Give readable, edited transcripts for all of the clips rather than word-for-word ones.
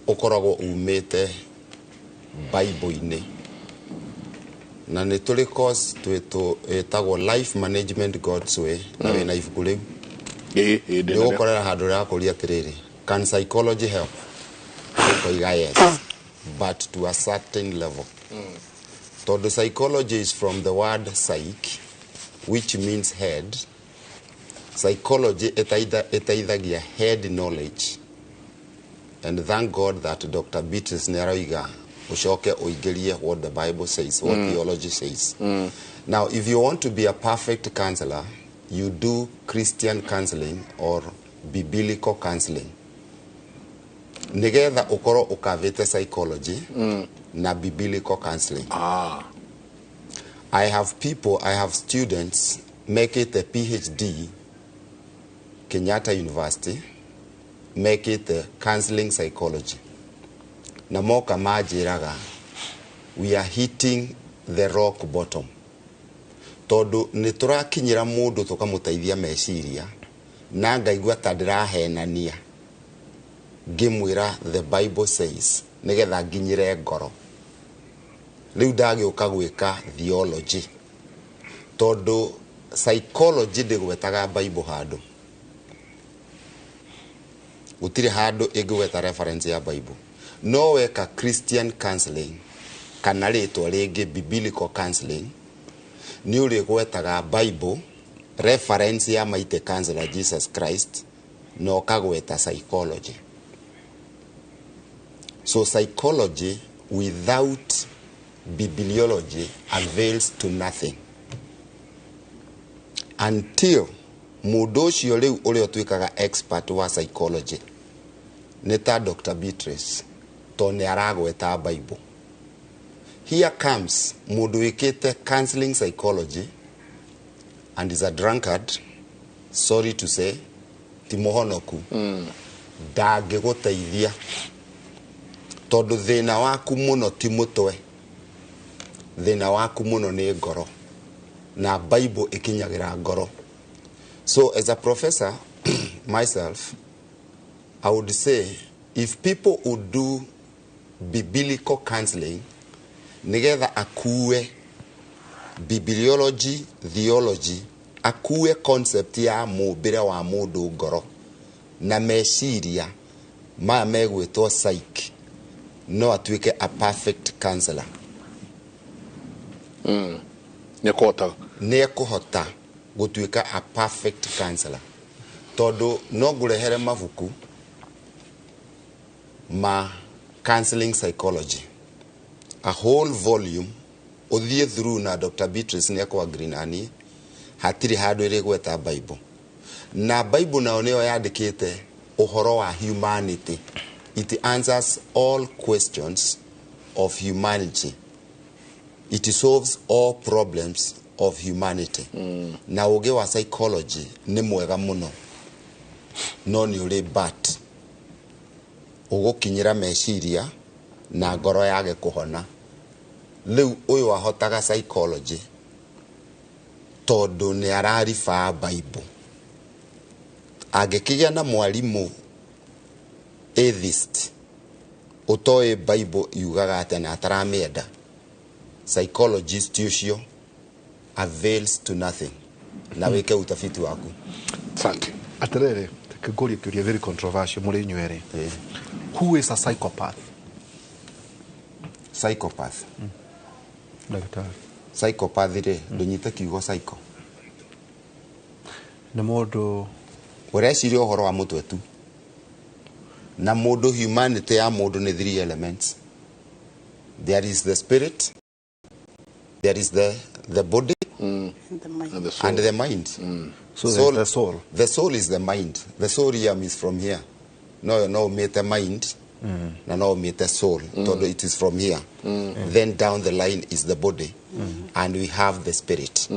Ũkoragwo umĩte Bible-inĩ, na nĩ tũrĩ course twĩtũ ĩtagwo Life Management God's Way, na wĩna ibuku rĩu. Ĩĩ ĩĩ, ndĩ nĩ narĩo. Gũkorera handũ rĩrakũria atĩrĩrĩ, "Can psychology help?" Ũkoiga yes, but to a certain level, tondũ psychology is from the word "psyche", which means head. Psychology ĩteithagia head knowledge, and thank God that Dr. Beatrice nĩ aroiga ũcoke ũingĩrie what the Bible says, what theology says. Now, if you want to be a perfect counselor, you do Christian counseling or biblical counseling, nigetha ũkorwo ũkavĩte psychology na biblical counseling. I have people, I have students mekĩte PhD Kenyatta University, mekĩte counseling psychology, na moka manjĩraga, "We are hitting the rock bottom, tondũ nĩ tũrakinyĩra mũndũ tũkamũteithia meciria na ngaigua ta ndĩrahenania ngĩmwĩra the Bible says, nĩgetha nginyĩre ngoro. Rĩu ndagĩũka gwĩka theology, tondũ psychology ndĩgwetaga Bible handũ, gũtirĩ handũ ĩngĩgweta reference ya Bible. No weka Christian counseling, kana rĩtwa rĩngĩ biblical counseling, nĩ ũrĩgwetaga Bible reference ya mighty counselor Jesus Christ, na ũkagweta psychology. So psychology without bibliology avails to nothing until mũndũ ũcio rĩu ũrĩa ũtuĩkaga expert wa psychology nĩ ta Dr. Beatrice, to nĩ aragweta Bible. Here comes mũndũ wĩkĩte counseling psychology and is a drunkard, sorry to say, ti mũhonoku, ndangĩgũteithia, tondũ thĩna waku mũno ti mũtwe, thĩna waku mũno nĩ ngoro, na Bible ĩkinyagĩra ngoro. So as a professor myself, I would say if people would do biblical counseling, nigetha akue bibliology, theology, akue concept ya mũmbĩre wa mũndũ, ngoro na meciria maya megwĩtwo psyche, no atuĩke a perfect counselor. Nĩ kũhota. Nĩ ekũhota gũtuĩka a perfect counselor, tondũ no ngũrehere mabuku ma counseling psychology, a whole volume, ũthiĩ through, na Dr. Beatrice nĩ ekũ na niĩ, hatirĩ handũ ĩrĩgweta Bible, na Bible nayo nĩyo yandĩkĩte ũhoro wa humanity. It answers all questions of humanity, it solves all problems of humanity. Na ũgĩ wa psychology nĩ mwega mũno, no nĩ ũrĩ but ũgũkinyĩra meciria na ngoro yage kũhona. Rĩu ũyũ ahotaga psychology tondũ nĩ araribaa Bible. Angĩkĩgĩa na mwarimũ atheist ũtoĩ Bible yugaga atĩa na ataramĩenda, psychologist ũcio avails to nothing. Na wĩke utafiti waku. Asante. Atĩrĩrĩ, kĩngũria kĩũria very controversial mũrĩ inyuerĩ. Who is a psychopath? Psychopath? Ndagĩtarĩ. Psychopath rĩ, ndũnyite kiugo psycho. Nĩ mũndũ Ũreciria ũhoro wa mũtwe tu, na mũndũ, humanity ya mũndũ nĩ three elements. There is the spirit, there is the body And the mind. And the soul. And the mind. So there's the soul. The soul is the mind. The soulium is from here. No umĩte mind na no umĩte soul, tondũ it is from here. Then down the line is the body, and we have the spirit.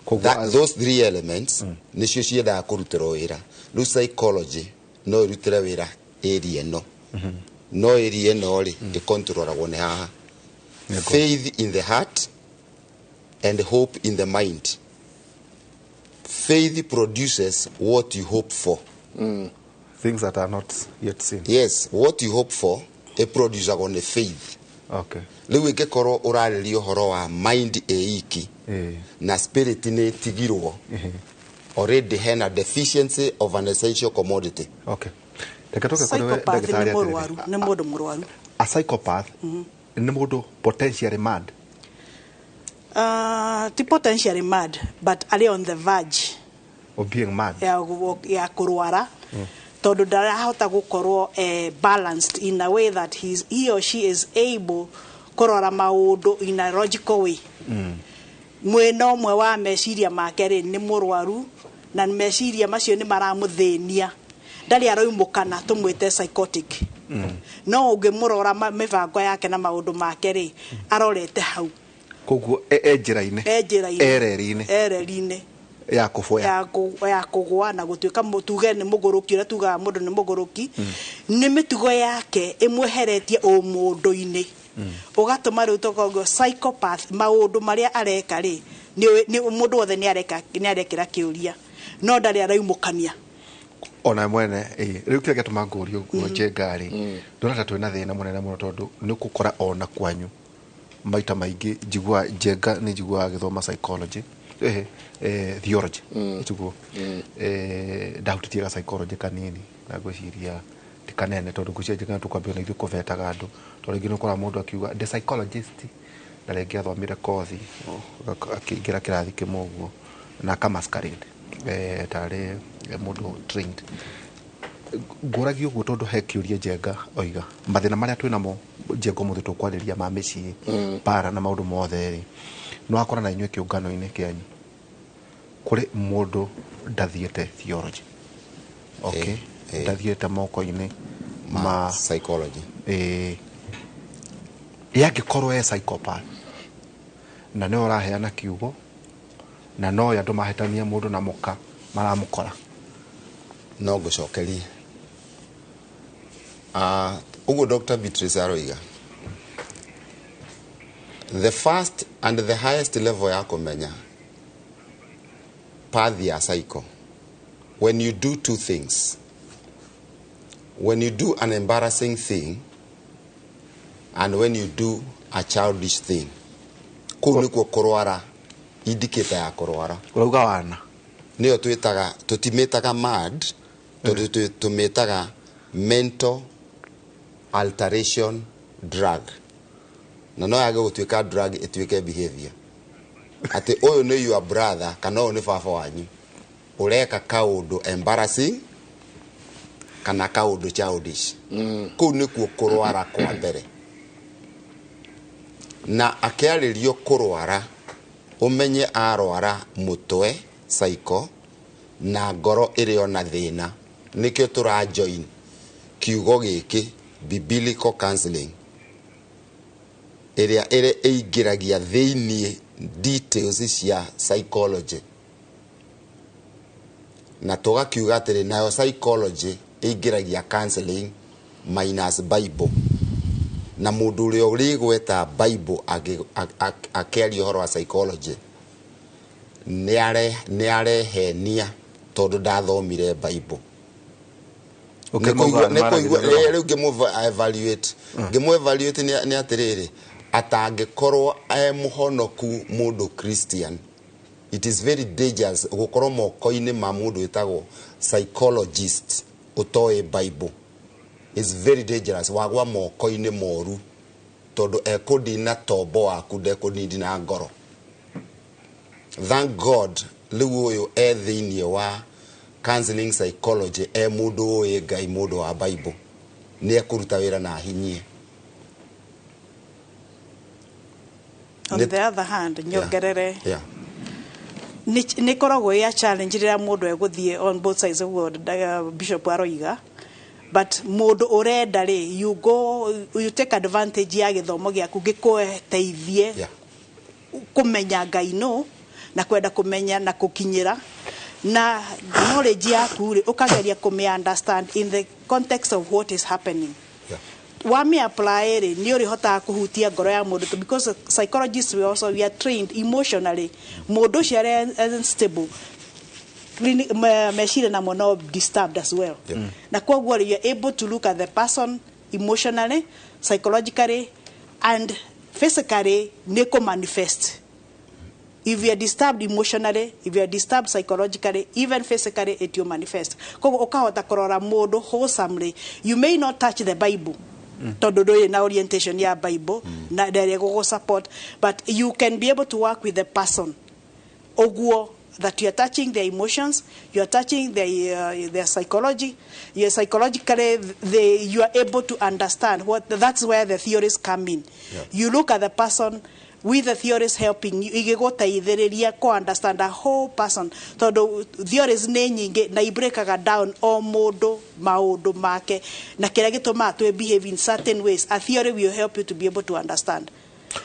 Koguo Those three elements nĩcio ciendaga kũrutĩrwo wĩra. Rĩu psychology no ĩrutĩre wĩra area ĩno, no area ĩno rĩ, ĩkontrolagwo nĩ haha, faith in the heart and hope in the mind. Faith produces what you hope for. Things that are not yet seen. Yes, what you hope for. Ĩproducagwo nĩ faith. Rĩu ĩngĩkorwo ũrarĩria ũhoro wa mind ĩ iki na spirit nĩ ĩtigirwo, already hena deficiency of an essential commodity. Okay, reke tũke kũrĩ we. Psychopath nĩ Ndagĩtarĩ, mũrwaru. atĩrĩrĩ. Nĩ mũndũ mũrwaru. A psychopath nĩ mũndũ potentially mad? Ti potentially mad, but arĩ on the verge of being mad. Ya kũrwara, tondũ ndarahota gũkorwo balanced in a way that he or she is able kũrora maũndũ in a logical way. Mwena ũmwe wa meciria make rĩ, nĩ mũrwaru, na meciria macio nĩ maramũthĩnia, ndarĩ araumũkana, tũmwĩte psychotic. No ũngĩmũrora mĩbango yake na maũndũ make rĩ, arorete hau. Koguo e njĩra-inĩ. E njĩra-inĩ. Ereri-inĩ. Ereri-inĩ. Ya kũboya. Ya kũgwa na gũtuĩka tuge nĩ mũgũrũki. Ũrĩa tugaga mũndũ nĩ mũgũrũki, nĩ mĩtugo yake ĩmweheretie ũmũndũ-inĩ, ũgatũma rĩu tũkoguo psychopath. Maũndũ marĩa areka rĩ, nĩ mũndũ wothe nĩ areka, nĩ arekĩra kĩũria, no ndarĩ araumũkania. Ona mwene ĩ rĩu kĩrĩa gĩatũma ngũrie ũguo, Njenga rĩ, ndona ta twĩna thĩna mũnene mũno, tondũ nĩ ũgũkora ona kwanyu maita maingĩ njiguaga Njenga nĩ njiguaga agĩthoma psychology, theology tiguo? Ndahutĩtie ga psychology kanini, na ngwĩciria ti kanene, tondũ ngwĩciria Njenga tũkwambia na ithuĩ kũbetaga andũ, tondũ rĩngĩ nĩ ũkoraga mũndũ akiuga ndĩ psychologist, na rĩngĩ athomire kothi, akĩingĩra kĩrathi kĩmwe ũguo na aka masquerade tarĩ mũndũ trained. Ngũragia ũguo tondũ he kĩũria Njenga oiga, mathĩna marĩa twĩnamo, Njenga, ũmũthĩ tũkwarĩria ma mĩciĩ, bara na maũndũ mothe rĩ, nĩ wakora na inyuĩ kĩũngano-inĩ kĩanyu kũrĩ mũndũ ndathiĩte theology, okay, ndathiĩte moko-inĩ ma psychology. Yangĩkorwo e psychopath na nĩwe ũraheana kiugo, na noyo andũ mahĩtania mũndũ na mũka maramũkora. No ngũcokerie. Ũguo Dr. Beatrice aroiga, the first and the highest level ya kũmenya path ya psycho, when you do two things: when you do an embarrassing thing and when you do a childish thing. Kũu nĩkuo kũrwara, indicator ya kũrwara. Ũrauga wana. Nĩyo twĩtaga, tũtimĩtaga mad, tondũ tũmĩtaga mental alteration drug, na no yage gũtuĩka drug, ĩtuĩke behavior, atĩ ũyũ nĩ your brother kana ũyũ nĩ baba wanyu ũreka kaũndũ embarrassing kana kaũndũ childish. Kũu nĩkuo kũrwara kwa mbere, na akĩarĩrio kũrwara, ũmenye arwara mũtwe psycho na ngoro ĩrĩ ona thĩna. Nĩkĩo tũra join kiugo gĩkĩ biblical counseling, ĩrĩa ĩrĩ ĩingĩragia thĩiniĩ details cia psychology, na tũgakiuga atĩrĩ, nayo psychology ĩingĩragia counseling minus Bible, na mũndũ ũrĩa ũrĩgweta Bible akĩaria ũhoro wa psychology nĩ arehenia, tondũ ndathomire Bible. Nĩ rĩu ngĩmũ evaluate, ngĩmũ evaluate nĩ atĩrĩrĩ, atangĩkorwo e mũhonoku, mũndũ Christian, it is very dangerous gũkorwo moko-inĩ ma mũndũ wĩtagwo psychologist ũtoĩ Bible. Is very dangerous, wagwa moko-inĩ moru, tondũ ekũndina tombo waku, ndekũndina ngoro. Thank God rĩu ũyũ e thĩiniĩ wa counseling psychology, e mũndũ ũĩ Ngai, mũndũ wa Bible, nĩ ekũruta wĩra na ahinyie. On the other hand, nyongerere, nĩ ĩkoragwo ĩ a challenge rĩrĩa mũndũ egũthiĩ on both sides, ũguo Bishop aroiga, but mũndũ ũrenda rĩ, you go, you take advantage ya gĩthomo gĩaku gĩkũteithie kũmenya Ngai no na kwenda kũmenya na kũkinyĩra na knowledge yaku rĩ, ũkageria kũmĩ understand in the context of what is happening. Wami apply rĩ, nĩ ũrĩhotaga kũhutia ngoro ya mũndũ, because psychologists, we also, we are trained emotionally. Mũndũ ũcio arĩ unstable, meciria namo no disturbed as well, na koguo rĩ, you are able to look at the person. Emotionally, psychologically and physically nĩ kũ manifest. If you are disturbed emotionally, if you are disturbed psychologically, even physically, it will manifest. Koguo ukahota kurora mundu wholesomely. You may not touch the Bible, tondu ndũrĩ na orientation ya Bible na ndĩrĩ gũgũ support, but you can be able to work with the person ũguo that you are touching their emotions, you are touching their psychology, you are psychologically you are able to understand what. That's where the theories come in. You look at the person with the theories helping you, igĩgũteithĩrĩria kũ understand a whole person, tondũ theories nĩ nyingĩ na ibreakaga down o mũndũ maũndũ make na kĩrĩa gĩtũmaga twĩ behave in certain ways. A theory will help you to be able to understand.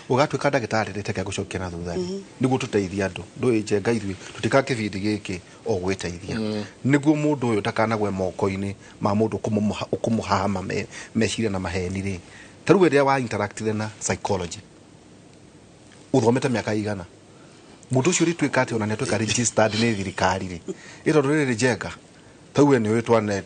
Ũgatuĩka ndagĩtarĩ rĩteke gũcokia na thutha nĩguo tũteithie andũ. Ndũĩ Njenga, ithuĩ tũtikaga kĩbindi gĩkĩ o gwĩteithia nĩguo mũndũ ũyũ ndakanagwe moko-inĩ ma mũndũ ũkũmũhahama meciria na maheni rĩ. Ta rĩu rĩrĩa wa interactire na psychology, ũthomete mĩaka igana, mũndũ ũcio ũrĩtuĩka atĩ ona nĩ atuĩka registered nĩ thirikari rĩ, ĩ tondũ rĩrĩ Njenga, ta we nĩ ũĩ twane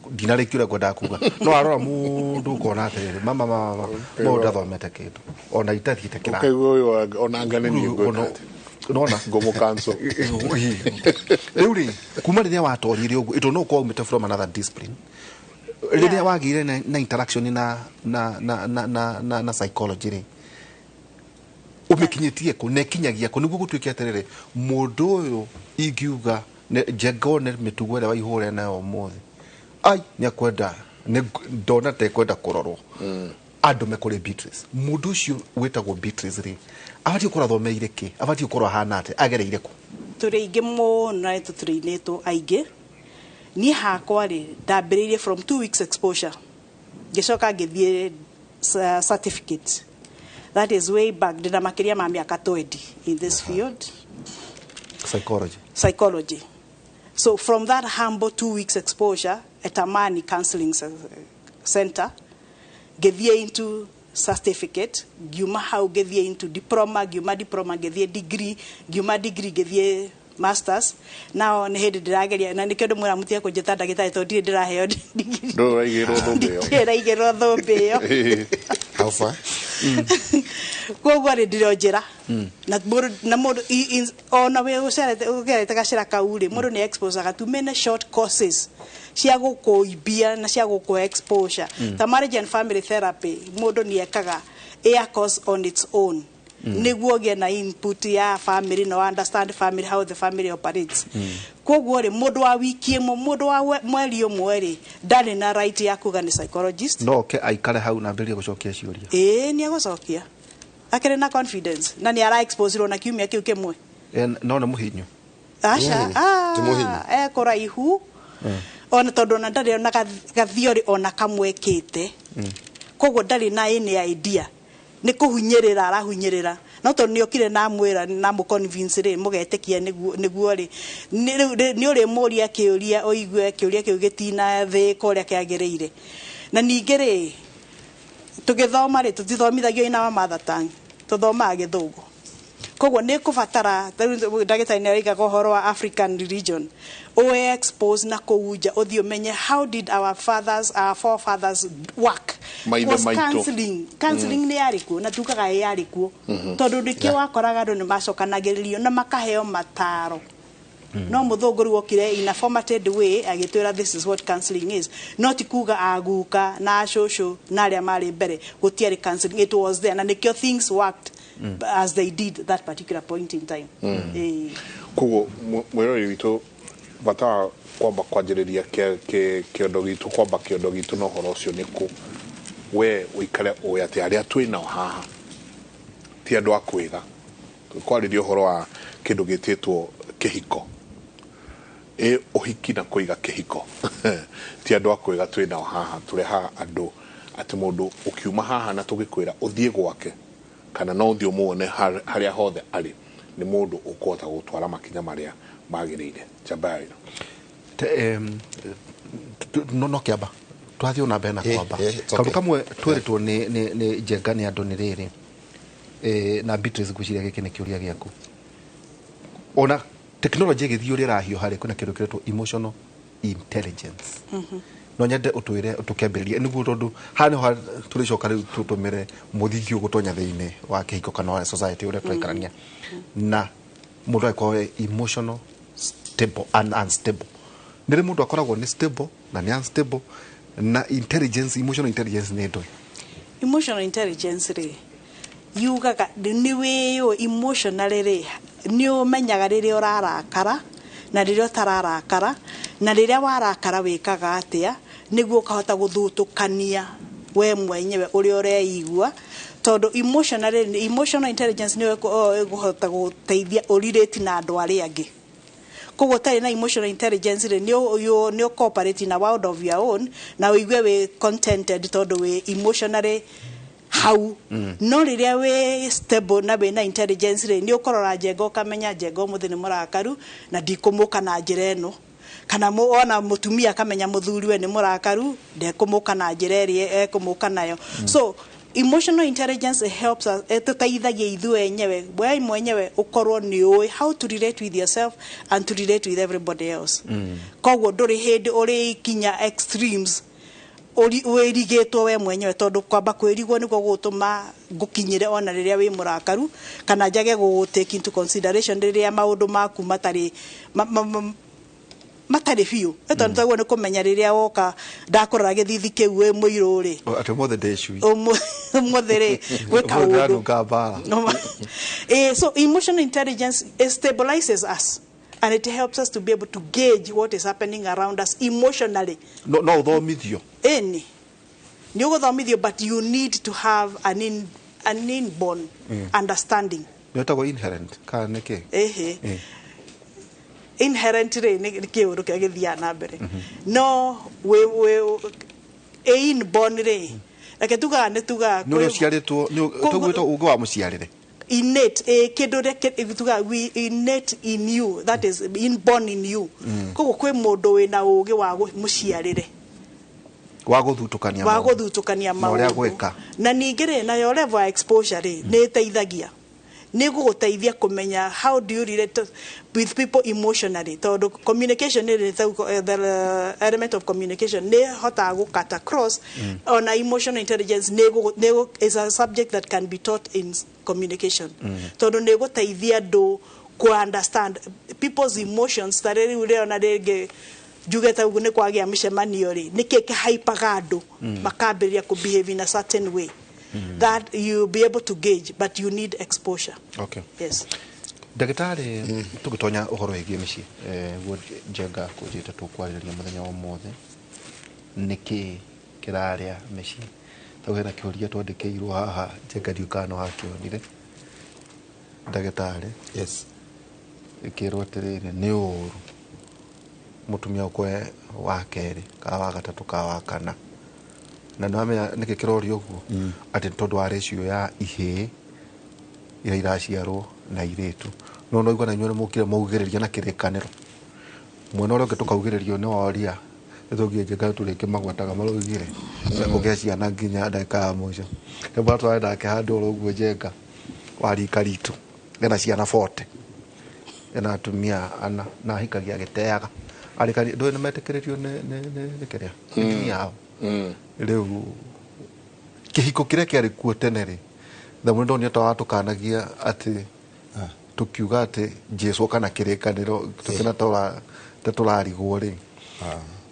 ndinarĩkia ũrĩa ngwendaga kuga, no arora mũndũ ũkona atĩrĩrĩ, mama mama, mũndũ ndathomete kĩndũ ona itathiĩte kĩrathi. Ũkaigua ũyũ ona anga nĩ niĩ ngwĩka atĩa. Nona Ngũmũ cancel. Rĩu rĩ, kuma rĩrĩa watonyire ũguo, ĩtũ no ũkorwo umĩte from another discipline, rĩrĩa wagĩire na interaction na psychology rĩ, ũmĩkinyĩtie kũ na ĩkinyagia kũ nĩguo gũtuĩke atĩrĩrĩ, mũndũ ũyũ ingiuga Njenga one mĩtugo ĩrĩa waihũre nayo ũmũthĩ, ai, nĩ akwenda ndona ta ekwenda kũrorwo andũ me kũrĩ Beatrice. Mũndũ ũcio wĩtagwo Beatrice rĩ, abatiĩ gũkorwo athomeire kĩ? Abatiĩ gũkorwo ahana atĩa? Agereire kũ? Tũrĩ aingĩ mũno na tũtũrĩinĩtwo aingĩ. Niĩ hakwa rĩ, ndambĩrĩirie from 2 weeks exposure, ngĩcoka ngĩthiĩ certificate. That is way back, ndĩna makĩria ma mĩaka 20 in this field. Psychology. Psychology. So from that humble 2 weeks exposure at Amani Counseling Center, ngĩthiĩ into certificate, ngiuma hau ngĩthiĩ into diploma, ngiuma diploma ngĩthiĩ degree, ngiuma degree ngĩthiĩ masters. Now nĩ hĩndĩ ndĩrageria, na nĩkĩo ndĩmwĩra mũtige kũnjĩta ndagĩtarĩ tondũ ndirĩ ndĩraheo degree. Ndũrĩ ũraigĩrwo thũmbĩ ĩyo. Ndirĩ ndĩraigĩrwo thũmbĩ ĩyo. How far? Koguo rĩ, ndĩrĩ o njĩra na mũndũ ona wĩ ũcerete ũgerete gacĩra kau rĩ, mũndũ nĩ exposaga to many short courses cia gũkũimbia na cia gũkũ exposure, ta marriage and family therapy. Mũndũ nĩ ekaga air course on its own nĩguo ũgĩe na input ya family no understand family, how the family operates. Koguo rĩ, mũndũ wa wiki ĩmwe, mũndũ wa mweri ũmwe rĩ, ndarĩ na right ya kuga nĩ psychologist. No oke aikare hau na ambĩrĩrie gũcokia ciũria? Ĩĩ, nĩ egũcokia akĩrĩ na confidence na nĩ ara exposerwo na kiumia kĩu kĩmwe. No nĩ mũhinyu? Aca. Ti mũhinyu. E kũraihu ona tondũ ona ndarĩ ona gathiorĩ ona kamwe kĩte, koguo ndarĩ na any idea nĩ kũhunyĩrĩra arahunyĩrĩra, no tondũ nĩ okire na mwĩra na mũ convince rĩ, mũgetĩkia nĩguo rĩ, rĩu nĩ ũrĩmũria kĩũria, ũigue kĩũria kĩu gĩtina thĩka ũrĩa kĩagĩrĩire. Na ningĩ rĩ, tũgĩthoma rĩ, tũtithomithagio in our mother tongue, tũthomaga Gĩthũngũ, koguo nĩ kũbatara rĩu ndagĩtarĩ nĩ aroigaga ũhoro wa African religion, ũwe expose na kũu nja, ũthiĩ ũmenye how did our fathers, our forefathers work. Maithe Was maitũ. counseling nĩ yarĩ kuo, na tugaga ĩ yarĩ kuo tondũ nĩkĩo wakoraga andũ nĩ macokanagĩrĩrio na makaheo mataro. No mũthũngũ rĩu okire in a formatted way agĩtwĩra this is what counseling is. No ti kuga aguka na acũcũ na arĩa marĩ mbere gũtiarĩ counseling. It was there, na nĩkĩo things worked as they did that particular point in time. Koguo mwĩrori witũ, bata wa kwamba kwanjĩrĩria kĩondo gitũ, kwamba kĩondo gitũ na ũhoro ũcio nĩ kũ we ũikare ũĩ atĩ arĩa twĩ nao haha ti andũ a kwĩga. Tũkwarĩria ũhoro wa kĩndũ gĩtĩtwo kĩhiko, ĩ ũhiki na kũiga kĩhiko. Ti andũ a kwĩga twĩ nao haha, tũrehaga andũ atĩ mũndũ ũkiuma haha na tũgĩkwĩra ũthiĩ gwake kana no ũthiĩ ũmuone harĩa hothe arĩ, nĩ mũndũ ũkũhota gũtwara makinya marĩa magĩrĩire. Njamba ya wĩra. No kĩamba twathiĩ na mbere na kwamba it's okay. Kaũndũ kamwe twĩrĩtwo nĩ Njenga nĩ andũ nĩ rĩrĩ, na Beatrice, ngwĩciria gĩkĩ nĩ kĩũria gĩaku. Ona technology ĩgĩthiĩ ũrĩa ĩrahiũha rĩ, kwĩna kĩndũ kĩretwo emotional intelligence. No nyende ũtwĩre tũkĩambĩrĩria nĩguo tondũ haha nĩho tũrĩcoka rĩu tũtũmĩre mũthingi ũgũtonya thĩinĩ wa kĩhiko kana wa society ũrĩa tũraikarania na mũndũ agĩkorwo e emotional stable and unstable. Nĩ rĩ mũndũ akoragwo nĩ stable na nĩ unstable na intelligence, emotional intelligence nĩ ndũĩ? Emotional intelligence rĩ, yugaga nĩ wĩyũ emotionally rĩ, nĩ ũmenyaga rĩrĩa ũrarakara na rĩrĩa ũtararakara, na rĩrĩa warakara wĩkaga atĩa nĩguo ũkahota gũthutũkania we mwenyewe ũrĩa ũreigua, tondũ emotionally, emotional intelligence nĩyo ĩkũhota gũteithia ũrelate na andũ arĩa angĩ. Koguo ũtarĩ na emotional intelligence rĩ, nĩ ũ cooperate in a world of your own na ũigue wĩ contented tondũ wĩ emotionally hau. No rĩrĩa wĩ stable na wĩna intelligence rĩ, nĩ ũkũrora Njenga ũkamenya Njenga ũmũthĩ nĩ mũrakaru na ndikũmũka na njĩra ĩno, kana ona mũtumia akamenya mũthuriwe nĩ mũrakaru, ndekũmũka na njĩra ĩrĩa ekũmũka nayo. So emotional intelligence helps us, ĩtũteithagia ithuĩ enyewe, we mwenyewe ũkorwo nĩ ũĩ how to relate with yourself and to relate with everybody else. Koguo ndũrĩ hĩndĩ ũrĩkinya extremes wĩrigĩtwo we mwenyewe, tondũ kwamba kwĩrigwo nĩguo gũgũtũma ngũkinyĩre ona rĩrĩa wĩ mũrakaru, kana njage gũgũ take into consideration rĩrĩa maũndũ maku matarĩ matarĩ biũ. Tondũ taguo nĩ kũmenya rĩrĩa woka ndakũrora gĩthithi kĩu wĩ mũirũ rĩ, atĩ ũmũthĩ ndĩ cui, ũmũthĩ rĩ gwĩ ũmũthĩ kaũndũ ndĩranunga mbara. So emotional intelligence, it stabilizes us and it helps us to be able to gauge what is happening around us emotionally. No ũthomithio? Ĩni, nĩ ũgũthomithio, but you need to have an inborn understanding. Nĩ ĩtagwo inherent kana nĩ kĩ? Ĩhĩ. Inherent rĩ, nĩ kĩũndũ kĩrĩa gĩthiaga na mbere, no wĩ ĩ inborn rĩ, reke tugaga nĩ tugaga Nĩ ũrĩa ũciarĩtwo, nĩ tũgwĩtwo ũngĩ wa mũciarĩre. Innate, kĩndũ ũrĩa tugaga we innate in you, that is inborn in you. Koguo kwĩ mũndũ wĩna ũgĩ wa mũciarĩre wa gũthutũkania wa maũndũ. Gũthutũkania Na ũrĩa maũndũ. Gwĩka. Na ningĩ rĩ, nayo level ya exposure rĩ, nĩ ĩteithagia, nĩ gũgũteithia kũmenya how do you relate with people emotionally, tondũ communication nĩ the element of communication nĩ hotaga gũ cut across. Ona emotional intelligence nĩ is a subject that can be taught in communication, tondũ nĩ gũteithia andũ ku understand people's emotions. Ta rĩu rĩona rĩngĩ njuge ta ũguo nĩ kwagĩa mĩcemanio rĩ, nĩkĩ kĩhaipaga andũ makambĩrĩria kũ behave in a certain way that you be able to gauge, but you need exposure. Okay. Yes. Ndagĩtarĩ, tũgĩtonya ũhoro wĩgiĩ mĩciĩ, guo Njenga kũnjĩte tũkwarĩrĩria mũthenya wa ũmũthĩ nĩkĩ kĩrarĩa mĩciĩ. Tau hena kĩũria twandĩkĩirwo haha, Njenga, ndiũĩ kana no wakĩonire, ndagĩtarĩ. Yes. Ĩkĩrwo atĩrĩrĩ, nĩ ũru mũtumia ũkwe wa kerĩ kana wa gatatũ kana wa kana, na nĩ wamenya nĩkĩ kĩrorio ũguo, atĩ nĩ tondũ wa ratio ya ihĩĩ iria iraciarwo na irĩtu. No no igua na inyuĩ nĩ mũkire maugĩrĩria na kĩrĩkanĩro, mwena ũrĩa ũngĩ tũkaugĩrĩrio nĩ woria nĩtũngie Njenga tũrĩngĩ magwetaga maraugire kũgĩa ciana nginya ndagĩka ya mũico. Nĩ bwana twarĩ nake handũ oro ũguo, Njenga wa rika ritũ, ena ciana 40, ena atumia ana na ahikagia agĩteaga arĩkani ndũĩ nĩ metĩkĩrĩtio nĩ kĩrĩa nĩ ndini yao. Rĩu kĩhiko kĩrĩa kĩarĩ kuo tene rĩ, thamũ ndonio ta watũkanagia atĩ tũkiuga atĩ Jesu kana kĩrĩkanĩro tũkĩna ta tũrarigwo rĩ,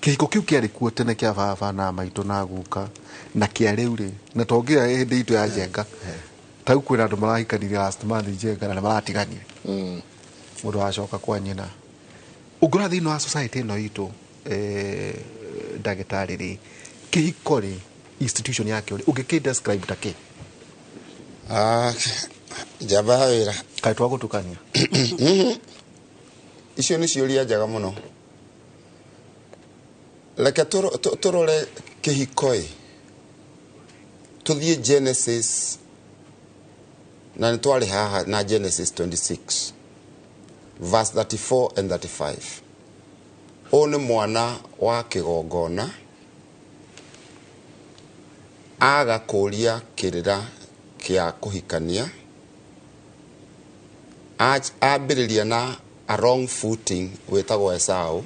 kĩhiko kĩu kĩarĩ kuo tene kĩa baba na maitũ na guka na kĩa rĩu rĩ, na tongia hĩndĩ itũ ya Njenga, tau kwĩna andũ marahikanirie last month, Njenga, na nĩ maratiganire, mũndũ aracoka kwa nyina. Ũngĩrora thĩinĩ wa society ĩno itũ, ndagĩtarĩ rĩ, kĩhiko rĩ, institution yakĩo rĩ, ũngĩkĩ describe ta kĩ? Ah, njamba ya wĩra. Kaĩ twagũtukania? Icio nĩ ciũria njega mũno. Reke tũrore kĩhiko ĩ, tũthiĩ Genesis, na nĩ twarĩ haha na Genesis 26 verse 34 and 35. Ũyũ nĩ mwana wa kĩgongona aga kũria kĩrĩra kĩa kũhikania, ambĩrĩria na a wrong footing wĩtagwo Esau,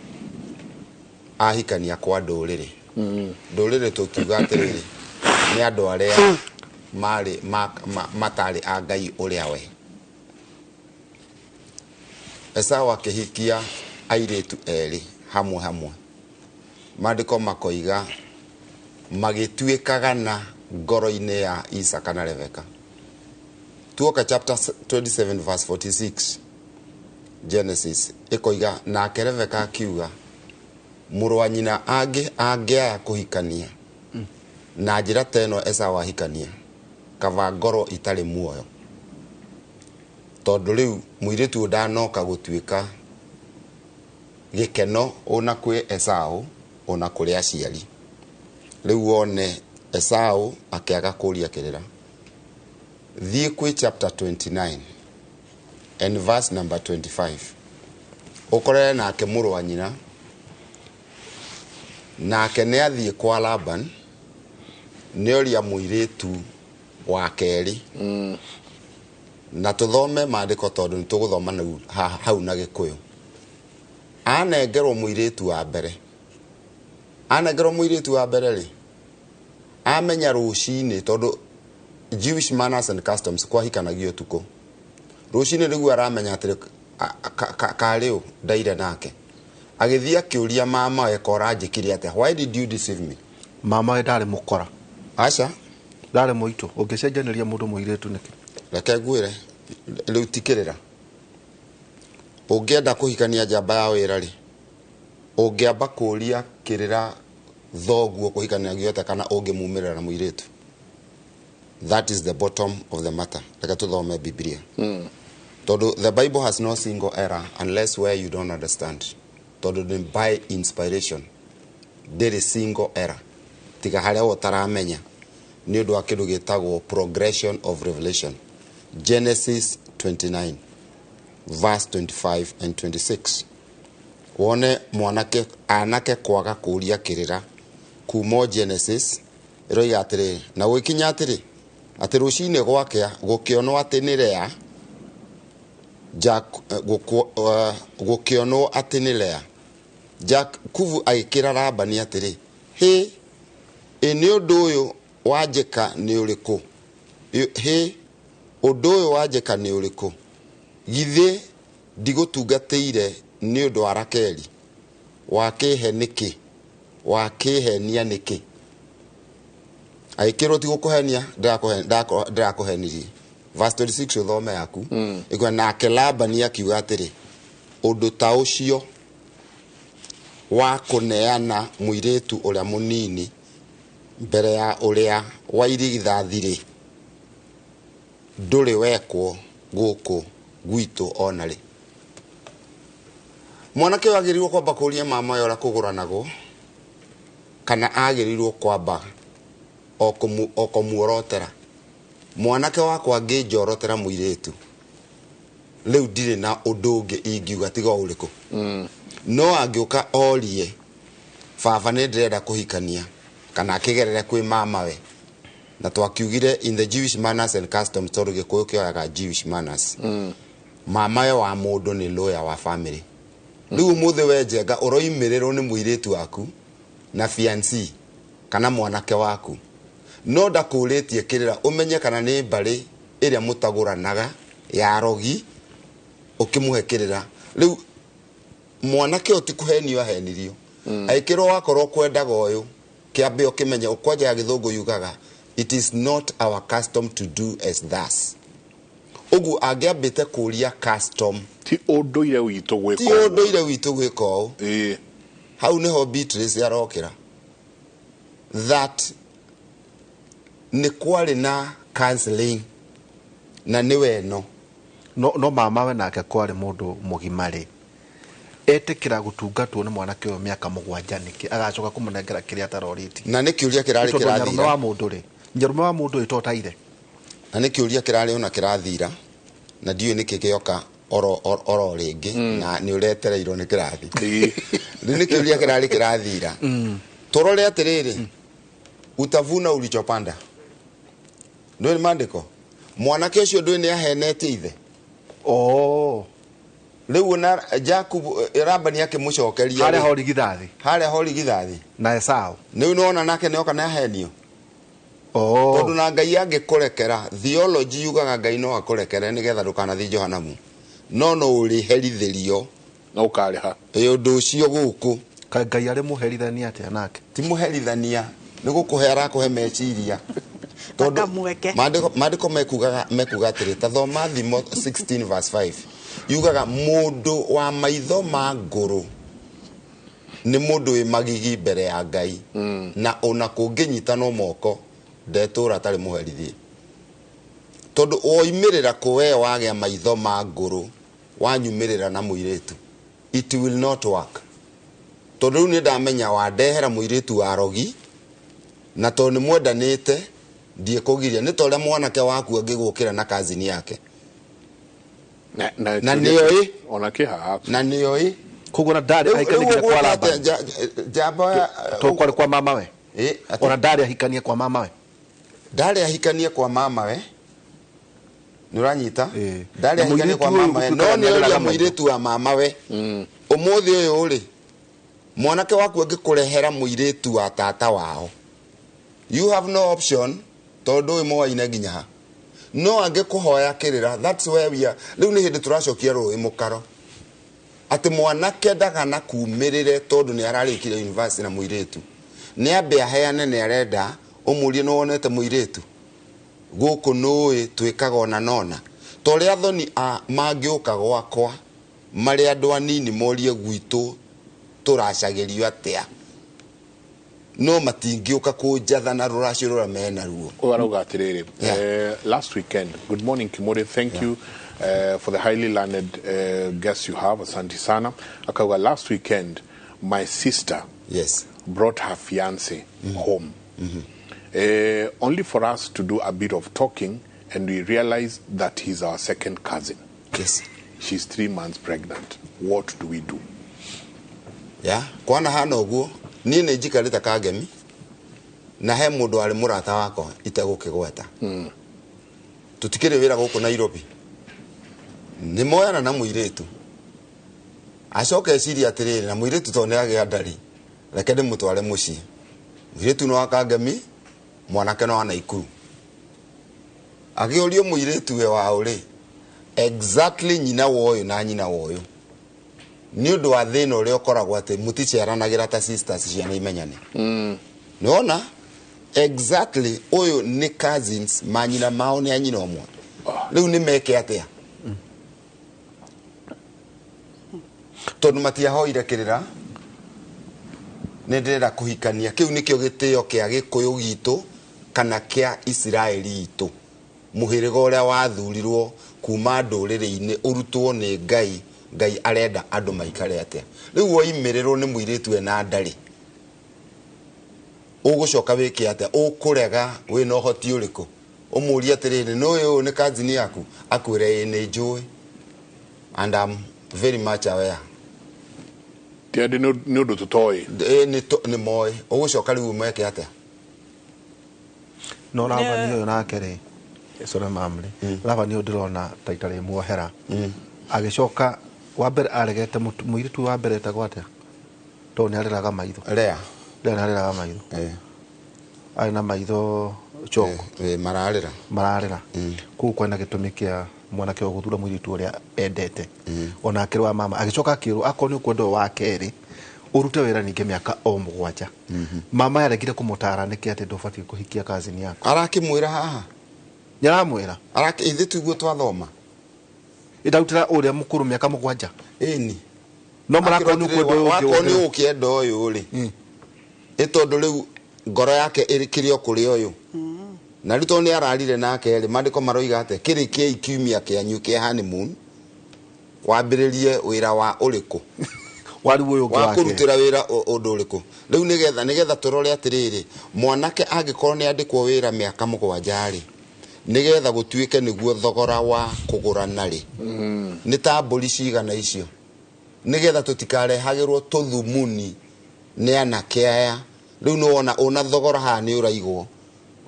ahikania kwa ndũrĩrĩ. Ndũrĩrĩ tũkiuga atĩrĩrĩ nĩ andũ arĩa marĩ matarĩ a Ngai ũrĩa we. Esau akĩhikia airĩtu erĩ hamwe hamwe. Maandĩko makoiga magĩtuĩkaga na ngoro-inĩ ya Isaka na Rebeka. Tuoka chapter 27 verse 46 Genesis ĩkoiga nake Rebeka akiuga mũrũ wa nyina angĩaya kũhikania na njĩra ta ĩno Esau ahikania kaba ngoro itarĩ muoyo, tondũ rĩu mũirĩtu ũyũ ndanoka gũtuĩka gĩkeno ona kwĩ Esau ona kũrĩ aciari. Rĩu wone Esau akĩaga kũria kĩrĩra. Thiĩ kwĩ chapter 29 and verse number 25 ũkorere nake mũrũ wa nyina nake nĩ athiĩ kwa Laban nĩ oria mũirĩtu wa kerĩ. Na tũthome maandĩko tondũ nĩ tũgũthoma hau na Gĩkũyũ. Anengerwo mũirĩtu wa mbere. Anengerwo mũirĩtu wa mbere rĩ, amenya rũcinĩ tondũ Jewish manners and customs kwahikanagio ũtukũ. Rũcinĩ nĩguo aramenya atĩrĩ karĩ ũ ndaire nake. Agĩthiĩ akĩũria mama we kora njĩkire atĩa, why did you deceive me? Mama we ndarĩ mũkora. Aca. Ndarĩ mũitũ. Ũngĩcenjanĩria mũndũ mũirĩtu nĩkĩ? Reke ngwĩre rĩu tikĩrĩra. Ũngĩenda kũhikania njamba ya wĩra rĩ, ũngĩamba kũria kĩrĩra thoguo kũhikania atĩa kana ũngĩmumĩrĩra na mũirĩtu. That is the bottom of the matter. Reke tũthome Biblia. Tondũ the Bible has no single error unless where you don't understand. Tondũ nĩ by inspiration. Ndĩrĩ single error. Tiga harĩa we ũtaramenya. Nĩ ũndũ wa kĩndũ gĩtagwo progression of revelation. Genesis 29 verse 25 and 26. Wone mwanake anake kwaga kũria kĩrĩra kuma Genesis ĩroiga atĩrĩrĩ, na gũgĩkinya atĩrĩ atĩ rũcinĩ gwakĩa gũkĩonwo atĩ nĩ Lea, gũkĩonwo atĩ nĩ Lea. Jakubu agĩkĩra Labani atĩrĩ, hĩ, ĩ nĩ ũndũ ũyũ wanjĩka nĩ ũrĩkũ? Hĩ, ũndũ ũyũ wanjĩka nĩ ũrĩkũ? Githĩ ndigũtungatĩire nĩ ũndũ wa Rakeli? Wakĩhe nĩkĩ? Wakĩhenia nĩkĩ? Agĩkĩrwo ti gũkũhenia, ndĩrakũhenirie. Verse 26 ũthome yaku. Ĩkuga nake Labani akiuga atĩrĩ, ũndũ ta ũcio wa kũneana mũirĩtu ũrĩa mũnini mbere ya ũrĩa wa irigithathi-rĩ, ndũrĩ wekwo gũkũ gwitũ ona rĩ. Mwanake ũyũ agĩrĩirwo kwamba kũria mama we ũrĩa kũgũranagwo, kana agĩrĩirwo kwamba o kũmuorotera. Mwanake wakwa angĩnjorotera mũirĩtu, rĩu ndirĩ na ũndũ ũngĩ ingiuga tiga ũrĩkũ. No angĩũka orie baba nĩ ndĩrenda kũhikania, kana akĩgerere kwĩ mama we. Na twakiugire in the Jewish manners and customs, tondũ Gĩkũyũ kĩoyaga Jewish manners. Mama we wa mũndũ nĩ lawyer wa family. Rĩu ũmũthĩ we Njenga ũroimĩrĩrwo nĩ mũirĩtu waku na fiancé kana mwanake waku, no ndakũrĩtie kĩrĩra ũmenye kana nĩ mbarĩ ĩrĩa mũtagũranaga ya rogi ũkĩmũhe kĩrĩra. Rĩu mwanake ũyũ ti kũhenio ahenirio. Agĩkĩrwo wakorwo kwendaga ũyũ, kĩambe ũkĩmenye kwanja ya Gĩthũngũ yugaga it is not our custom to do as thus. Ũguo angĩambĩte kũria custom, ti ũndũire witũ gwĩka ti ũndũire witũ gwĩka ũũ. Hau nĩho Beatrice arokĩra that nĩ kwarĩ na counseling na nĩ weno. No mama we nake kwarĩ mũndũ mũgima rĩ, etĩkĩra gũtungatwo nĩ mwanake ũyũ mĩaka 7 nĩkĩ agacoka kũmũnengera kĩrĩa atarorĩtie? Na nĩ kĩũria kĩrarĩ kĩrathira. Nyarume wa mũndũ rĩ, nyarume wa mũndũ ĩtotaire. Na nĩ kĩũria kĩrarĩ ona kĩrathira, na ndiũĩ nĩkĩ gĩoka oro rĩngĩ, na nĩ ũretereirwo nĩ kĩrathi. Rĩu nĩ kĩũria kĩrarĩ kĩrathira. Tũrore atĩrĩrĩ, utavuna ulichopanda. Ndũĩ maandĩko? Mwanake ũcio ndũĩ nĩ ahenetie ithe. Oh. Rĩu ona Jacob, Labani akĩmũcokeria harĩa rĩ, horigithathi harĩa horigithathi na Esau. Nĩu nĩwona nake nĩoka nĩahenio. Oh. Tondũ na Ngai angĩkũrekera, theology yugaga Ngai no akũrekere nĩgetha ndũkanathiĩ Johanamu, no no ũrĩherithĩrio. Na ũkarĩha. Ĩ ũndũ ũcio gũkũ. Kaĩ Ngai arĩ mũherithania atĩa nake? Ti mũherithania, nĩ gũkũhe arakũhe meciria. Tondũ Akamweke. Maandĩko mekuga atĩrĩ, ta thoma Thimo 16 verse 5, yugaga mũndũ wa maitho ma ngũrũ nĩ mũndũ wĩ magigi mbere ya Ngai, na ona kũngĩnyitanwo moko ndetũra atarĩ mũherithie. Tondũ woimĩrĩra kũ we wagĩa maitho ma ngũrũ, wanyumĩrĩra na mũirĩtu, it will not work. Tondũ rĩu nĩ ndamenya wandehera mũirĩtu wa rogi, na tondũ nĩ mwendanĩte ndiĩkũgiria, nĩ ta ũrĩa mwanake waku angĩgũkĩra na kazini yake. Na Na nĩoĩ. Ona kĩ haha. Na nĩoĩ. Koguo na ndarĩ Rĩu ahikania rĩu kwa ũguo Labani. atĩa, njamba ya To kwarĩ kwa mamawe. Ĩ, atĩ- Ona ndarĩ ahikanie kwa mamawe. Ndarĩ ahikanie kwa mamawe. Nĩ ũranyita? Ĩ. Ndarĩ Na ahikanie kwa mũirĩtu ũyũ mamawe. gũtuĩkaga No nĩ nĩareraga ũria maitho. mũirĩtu wa mamawe. Ũmũthĩ ũyũ rĩ, mwanake waku angĩkũrehera mũirĩtu wa tata wao, you have no option, tondũ ũyũ moaine nginya ha. No angĩkũhoya kĩrĩra, that's where we are. Rĩu nĩ hĩndĩ tũracokia rũĩ mũkaro. Atĩ mwanake ndagana kumĩrĩre tondũ nĩ ararĩkire university na mũirĩtu. Nĩ ambe aheane nĩ arenda, ũmũrie nĩ wonete mũirĩtu. Gũkũ nũĩ twĩkaga ona nona. Ta ũrĩa athoni a mangĩũka gwakwa, marĩ andũ anini morie gwitũ tũracagĩrio atĩa. No matingĩũka kũnjatha na rũracio rũrĩa mena ruo. Ũyũ arauga atĩrĩrĩ, last weekend, good morning Kimore, thank you for the highly learned guests you have, asante sana. Akauga last weekend my sister brought her fiance home. Only for us to do a bit of talking, and we realized that he's our second cousin. She's 3 months pregnant. What do we do? Yeah, kwana hana ũguo, niĩ nĩ njikarĩte Kangemi, na he mũndũ warĩ mũrata wakwa itegũkĩgweta. Tũtikĩrĩ wĩra gũkũ Nairobi. Nĩ moyana na mũirĩtu. Acoka eciria atĩrĩrĩ, na mũirĩtu tondũ nĩ agĩa ndari, reke ndĩmũtware mũciĩ. Mũirĩtu nĩ wa Kangemi, mwanake nĩ wa Naikuru. Agĩũrio mũirĩtu we wao rĩ, exactly nyina wa ũyũ na nyina wa ũyũ. Nĩ ũndũ wa thĩna ũrĩa ũkoragwo atĩ mũticiaranagĩra ta sisters ciana imenyane. Nĩwona? Exactly ũyũ nĩ cousins, manyina mao nĩ a nyina ũmwe. Rĩu nĩ meke atĩa? Tondũ matiahoire kĩrĩra, nĩ ndĩrenda kũhikania. Kĩu nĩkĩo gĩtĩo kĩa Gĩkũyũ gitũ kana kĩa Isiraeli itũ. Mũhĩrĩga ũrĩa wathurirwo kuma ndũrĩrĩ-inĩ ũrutwo nĩ Ngai. Ngai arenda andũ maikare atĩa? Rĩu woimĩrĩrwo nĩ mũirĩtu ena ndarĩ, ũgũcoka wĩke atĩa? Ũkũrega wĩna ũhoti ũrĩkũ? Ũmũrie atĩrĩrĩ, nĩ ũyũ nĩ cousin yaku? Akwĩre ĩĩ nĩ njũĩ. And I'm very much aware. Ti atĩ nĩ ũndũ tũtoĩ. Ĩĩ, nĩ moĩ. Ũgũcoka rĩu ũmeke atĩa? No Labani ũyũ nake rĩ, sorry ma'am rĩ, Labani ũyũ ndĩrona ta itarĩ muohera. Agĩcoka wa mbere aregete mũirĩtu wa mbere etagwo atĩa? Tondũ nĩ arĩraga maitho. Lea. Lea nĩ arĩraga maitho. Arĩ na maitho choko. Mararĩra. Mararĩra. Kũu kwĩna gĩtũmi kĩa mwanake ũyũ gũthura mũirĩtu ũrĩa endete. Ona akĩrĩ wa mama. Agĩcoka akĩrwo akorwo nĩ ũkwenda ũyũ wa kerĩ, ũrute wĩra ningĩ mĩaka o mũgwanja. Mama yaregire kũmũtara nĩkĩ atĩ ndũbatiĩ kũhikia cousin yaku? Arakĩmwĩra haha? Nĩaramwĩra. Ithuĩ tiguo twathoma. Ĩndarutĩra ũrĩa mũkũrũ mĩaka mũgwanja. Ĩni. No marakorwo nĩ ũkwenda ũyũ ũngĩ Wakorwo nĩ wothe. ũkĩenda ũyũ rĩ. Ĩ tondũ rĩu ngoro yake ĩrĩ o kũrĩ ũyũ. Na rĩu tondũ nĩ ararire nake rĩ, maandĩko maroiga atĩa? Kĩrĩkiei kiumia kĩanyu kĩa honeymoon, wambĩrĩrie wĩra wa ũrĩkũ? Wari ũyũ ũngĩ Wa wake. kũrutĩra wĩra ũndũ ũrĩkũ? Rĩu nĩgetha tũrore atĩrĩrĩ, mwanake angĩkorwo nĩ andĩkwo wĩra mĩaka mũgwanja rĩ, nĩgetha gũtuĩke nĩguo thogora wa kũgũrana rĩ, nĩ ta mbũri cigana icio? Nĩgetha tũtikarehagĩrwo tũthumuni nĩ anake aya. Rĩu nĩ wona ũna thogora haha nĩ ũraigwo.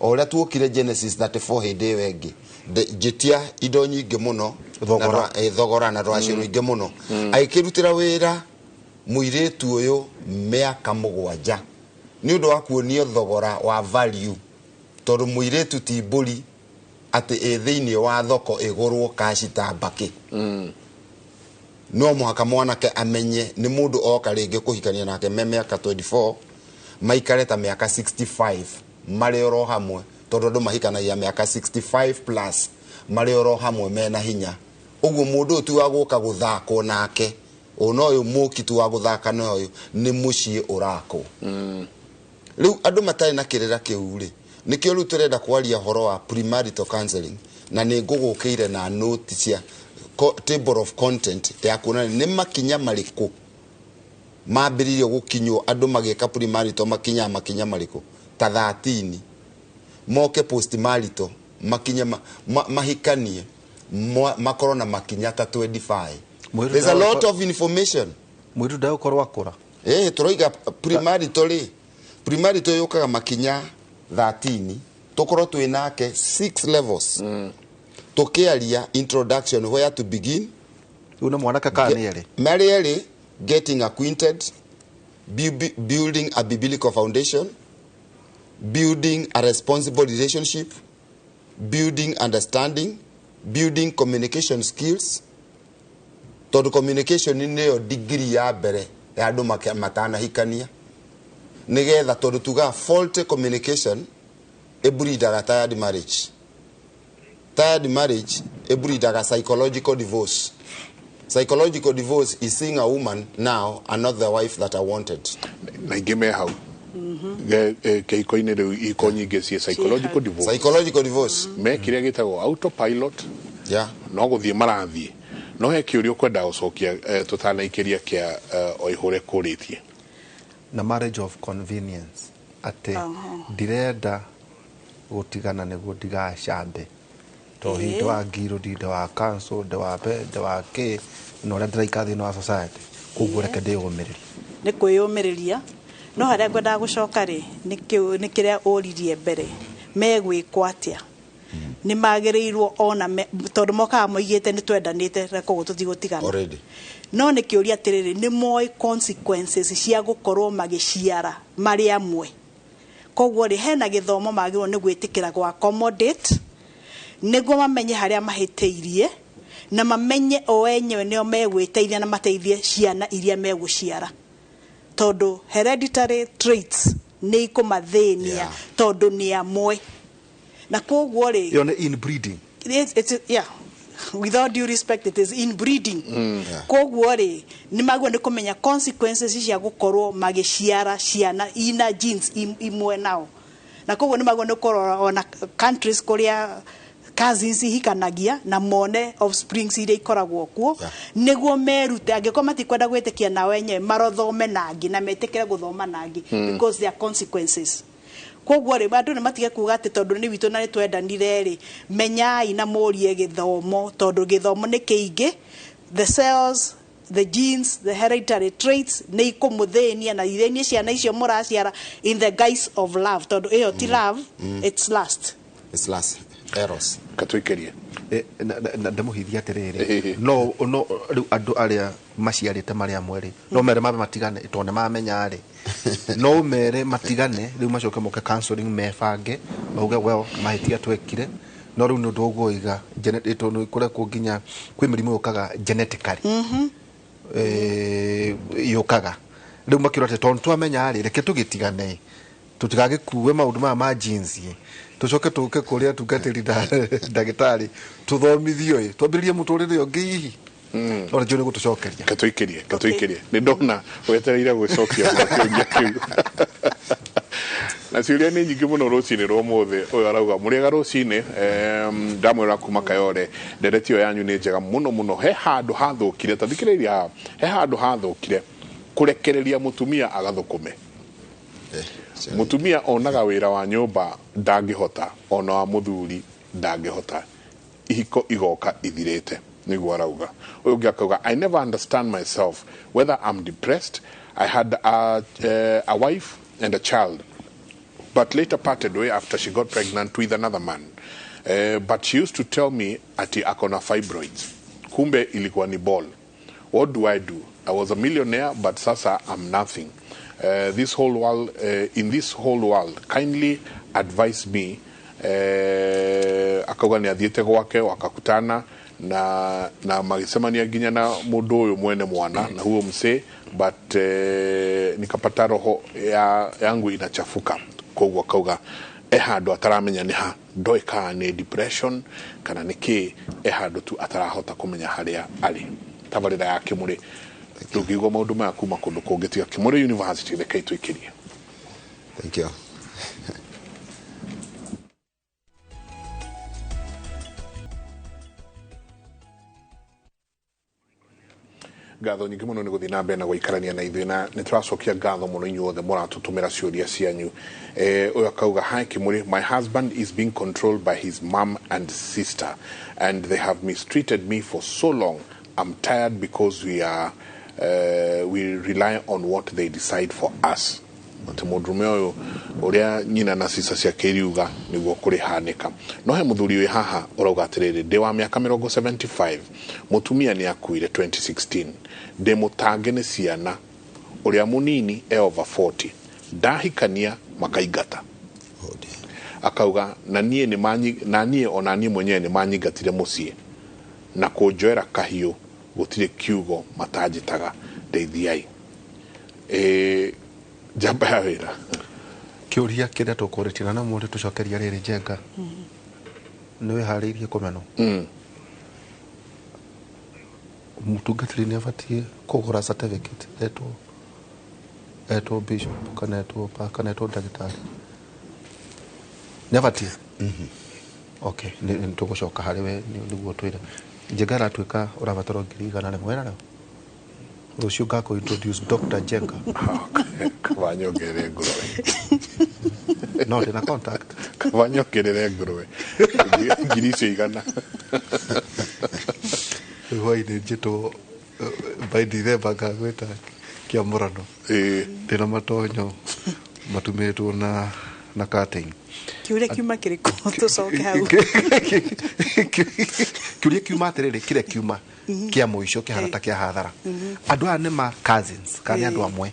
O ũrĩa tuokire Genesis 34 hĩndĩ ĩyo ĩngĩ, njĩtia indo nyingĩ mũno. Thogora. Thogora na rũracio rũingĩ mũno. Agĩkĩrutĩra wĩra mũirĩtu ũyũ mĩaka 7 nĩ ũndũ wa kuonio thogora wa value, tondũ mũirĩtu ti mbũri atĩ ĩ thĩinĩ wa thoko ĩgũrwo kaci ta mbakĩ. No mũhaka mwanake amenye nĩ mũndũ oka rĩngĩ kũhikania nake me mĩaka 24, maikare ta mĩaka 65 marĩ oro hamwe, tondũ andũ mahikanagia mĩaka 65 plus marĩ oro hamwe mena hinya. Ũguo mũndũ ũyũ ti wa gũka gũthakwo nake, ona ũyũ mũki ti wa gũthaka na ũyũ, nĩ mũciĩ ũrakwo. Rĩu andũ matarĩ na kĩrĩra kĩu rĩ, nĩkĩo rĩu tũrenda kwaria ũhoro wa premarital counseling, na nĩ ngũgũkĩire na note cia table of content ya kuonania nĩ makinya marĩkũ mambĩrĩirie gũkinywo andũ magĩka premarital, makinya makinya marĩkũ ta 13 moke postmarital makinye mahikanie makorwo na makinya ta 25. There's a lot of information. Mũirĩtu ndagũkorwo akũra. Tũroiga premarital rĩ, premarital yũkaga makinya 13, tũkorwo twĩ nake 6 levels. Tũkĩaria introduction, where to begin. Rĩu nĩ mwanake kana nĩ erĩ? Marĩ erĩ, getting acquainted, building a biblical foundation, building a responsible relationship, building understanding, building communication skills. Tondũ communication nĩyo degree ya mbere ya andũ matanahikania, nĩgetha tondũ tugaga faulty communication ĩbreedaga tired marriage. Tired marriage ĩbreedaga psychological divorce. Psychological divorce is seeing a woman now and not the wife that I wanted. Na ingĩ me hau. Kĩhiko-inĩ rĩu ihiko nyingĩ ciĩ psychological divorce. Psychological divorce. Me kĩrĩa gĩtagwo autopilot. No gũthiĩ marathiĩ. No he kĩũria ũkwenda gũcokia tũtanaikĩria kĩa Oihũre kũrĩtie. Na marriage of convenience atĩ ndirenda gũtigana nĩguo ndigacambe, tondũ hihi ndĩ wa ngirũ, ndĩ wa council, ndĩ wa be, ndĩ wa kĩ, na ũrĩa ndĩraikara thĩinĩ wa society, koguo reke ndĩyũmĩrĩrie. Nĩ kwĩyũmĩrĩria. No harĩa ngwendaga gũcoka rĩ, nĩ kĩrĩa ũririe mbere, megwĩkwo atĩa? Nĩ magĩrĩirwo ona tondũ mokaga moigĩte nĩ twendanĩte na koguo tũtigũtigana. Already. No nĩ kĩũria atĩrĩrĩ, nĩ moĩ consequences cia gũkorwo magĩciara marĩ amwe. Koguo rĩ, hena gĩthomo magĩrĩirwo nĩ gwĩtĩkĩra gũ accommodate, nĩguo mamenye harĩa mahĩtĩirie, na mamenye o enyewe nĩo megwĩteithia na mateithie ciana iria megũciara. Tondũ hereditary traits nĩ ikũmathĩnia, tondũ nĩ amwe. Na koguo rĩ, Ĩyo nĩ inbreeding. With all due respect, it is inbreeding. Koguo rĩ, nĩ magĩrĩirwo nĩ kũmenya consequences cia gũkorwo magĩciara ciana ina genes imwe nao. Na koguo nĩ magĩrĩirwo nĩ kũrora ona countries kũrĩa cousins ihikanagia na mone offsprings iria ikoragwo kuo, nĩguo merute. Angĩkorwo matikwenda gwĩtĩkia nao enyewe, marothome na angĩ na metĩkĩre gũthoma na angĩ, because there are consequences. Koguo rĩ, andũ nĩ matige kuga atĩ tondũ nĩ witũ na nĩ twendanire rĩ, menyai na mũrie gĩthomo, tondũ gĩthomo nĩ kĩingĩ. The cells, the genes, the hereditary traits nĩ ikũmũthĩnia na ithĩnie ciana icio mũraciara in the guise of love, tondũ ĩyo ti love, it's lust. It's lust. Eros. Katũikĩrie. Ndamũhithia atĩrĩrĩ, no no rĩu andũ arĩa maciarĩte marĩ amwe rĩ, no mere mambe matigane, tondũ nĩ mamenya rĩ, no mere matigane rĩu macoke moke counseling mebange, mauge well mahĩtia twekire, no rĩu nĩ ũndũ ũguo iga tondũ kũrekwo nginya kwĩ mĩrimũ yũkaga genetically. Yũkaga rĩu makĩũra atĩ tondũ twamenya rĩ, reke tũgĩtigane, tũtigagĩkue maũndũ maya ma genes, tũcoke tũke kũrĩa atungatĩri ndagĩtarĩ tũthomithio ĩ, twambĩrĩrie mũtũrĩre ũngĩ hihi. No rĩngĩ nĩ gũtũcokeria. Katũikĩrie, katũikĩrie. Nĩ ndona wetereire gwĩcokia kĩũria kĩu. Na ciũria nĩ nyingĩ mũno rũcinĩ rwa ũmũthĩ. Ũyũ arauga mũrĩega rũcinĩ, ndamwĩra kuma Kayole, ndereti ĩyo yanyu nĩ njega mũno mũno. He handũ hathũkire, ta thikĩrĩria haha, he handũ hathũkire kũrekereria mũtumia agathũkũme. Mũtumia onaga wĩra wa nyũmba ndangĩhota, ona wa mũthuri ndangĩhota, ihiko igoka ithirĩte, nĩguo arauga. Ũyũ ũngĩ akauga, I never understand myself whether I'm depressed. I had a wife and a child, but later parted way after she got pregnant with another man. But she used to tell me ati akona fibroids. Kumbe ilikuwa ni ball. What do I do? I was a millionaire, but sasa I'm nothing. This whole world, in this whole world, kindly advise me. Akauga nĩ athiĩte gwake wakakutana na magĩcemania nginya na mũndũ ũyũ mwene mwana na huo msee, but nikapata roho yangu inachafuka. Koguo akauga e handũ ataramenya nĩ ha, ndoĩ kana nĩ depression kana nĩ kĩ, e handũ tu atarahota kũmenya harĩa arĩ. Tabarĩra ya Kĩmũrĩ, ndũngĩigua maũndũ maya kuma kũndũ kũngĩ tiga Kĩmũrĩ University. Rekei tũikĩrie. Thank you. Ngatho nyingĩ mũno nĩ gũthiĩ na mbere na gũikarania na ithuĩ, na nĩ tũracokia ngatho mũno inyuothe mũratũtũmĩra ciũria cianyu. Ũyũ akauga, "Hi Kimuri, my husband is being controlled by his mom and sister, and they have mistreated me for so long. I'm tired because we rely on what they decide for us." Atĩ mũndũrũme ũyũ ũrĩa nyina na cica ciake iriuga nĩguo kũrĩhanĩka. No he mũthuri wĩ haha ũrauga atĩrĩrĩ, "Ndĩ wa mĩaka mĩrongo 75, mũtumia nĩ akuire 2016, ndĩ mũtange nĩ ciana, ũrĩa mũnini e over 40, ndahikania makaingata." Oh dear. Akauga na niĩ nĩ na niĩ ona niĩ mwenyewe nĩ manyingatire mũciĩ na kũnjoera kahiũ, gũtirĩ kiugo matanjĩtaga, ndeithiai. Njamba ya wĩra. Kĩũria kĩrĩa tũkũrĩtie na no mũndũ tũcokeria rĩrĩ, Njenga, nĩ wĩharĩirie kũmenwo? Mũtungatĩri nĩ abatiĩ kũgũra certificate etwo bishop kana etwo kana etwo ndagĩtarĩ? Nĩ abatiĩ? Okay, nĩ tũgũcoka harĩ we nĩguo twĩre. Njenga aratuĩka ũrabatara 100,000 wĩna rĩo rũciũ ngakũ introduce Dr. Njenga. Kaba nyongerere ngũrwe. No ndĩna contact. Kaba nyongerere ngũrwe 100,000. Rĩu hwainĩ njĩtwo by December ngagwĩta kĩamũrano. Ndĩna matonyo matumĩtwo na curtain. Kĩũria kiuma kĩrĩkũ? Tũcoke hau. Kĩũria kiuma atĩrĩrĩ, kĩrĩa kiuma kĩa mũico kĩhana ta kĩa hathara. Andũ aya nĩ ma cousins kana nĩ andũ amwe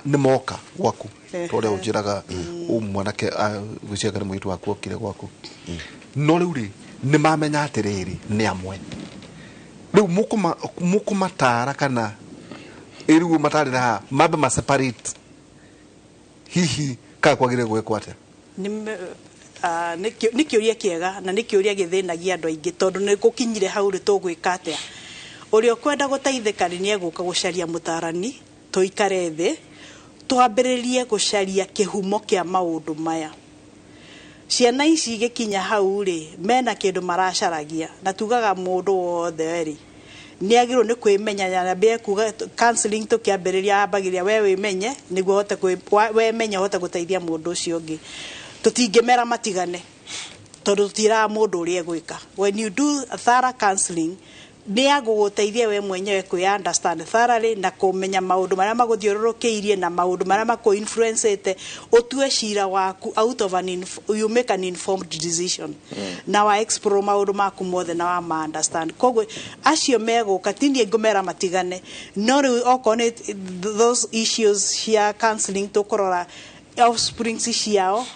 nĩ moka gwaku ta ũrĩa ũnjĩraga mwanake gwĩciria nĩ mũirĩtu waku okire gwaku, no rĩu rĩ nĩ mamenya atĩrĩrĩ nĩ amwe, rĩu mũkũmatara kana ĩrĩu matarĩra haha mambe ma separate hihi kana kwagĩrĩire gwĩkwo atĩa? Nĩ kĩũria kĩega na nĩ kĩũria gĩthĩnagia andũ aingĩ, tondũ nĩ gũkinyire hau rĩ, tũgwĩka atĩa? Ũrĩa ũkwenda gũteithĩka rĩ, nĩ egũka gũcaria mũtarani, tũikare thĩ twambĩrĩrie gũcaria kĩhumo kĩa maũndũ maya. Ciana ici igĩkinya hau rĩ, mena kĩndũ maracaragia, na tugaga mũndũ wothe rĩ nĩ agĩrĩirwo nĩ kwĩmenya na ambie kuga. Counseling tũkĩambĩrĩria ambagĩrĩria we wĩmenye nĩguo ũhote wemenya ũhote gũteithia mũndũ ũcio ũngĩ. Tũtingĩmera matigane tondũ tũtiraga mũndũ ũrĩa egwĩka. When you do a thorough counseling, nĩ agũgũteithia we mwenyewe kwĩ understand thoroughly na kũmenya maũndũ marĩa magũthiũrũrũkĩirie na maũndũ marĩa makũ influence ũtue cira waku out of an you make an informed decision na wa explore maũndũ maku mothe na wa ma understand. Koguo acio megũka ti niĩ ngũmera matigane, no rĩu okorwo nĩ those issues cia counseling, tũkũrora offsprings ciao,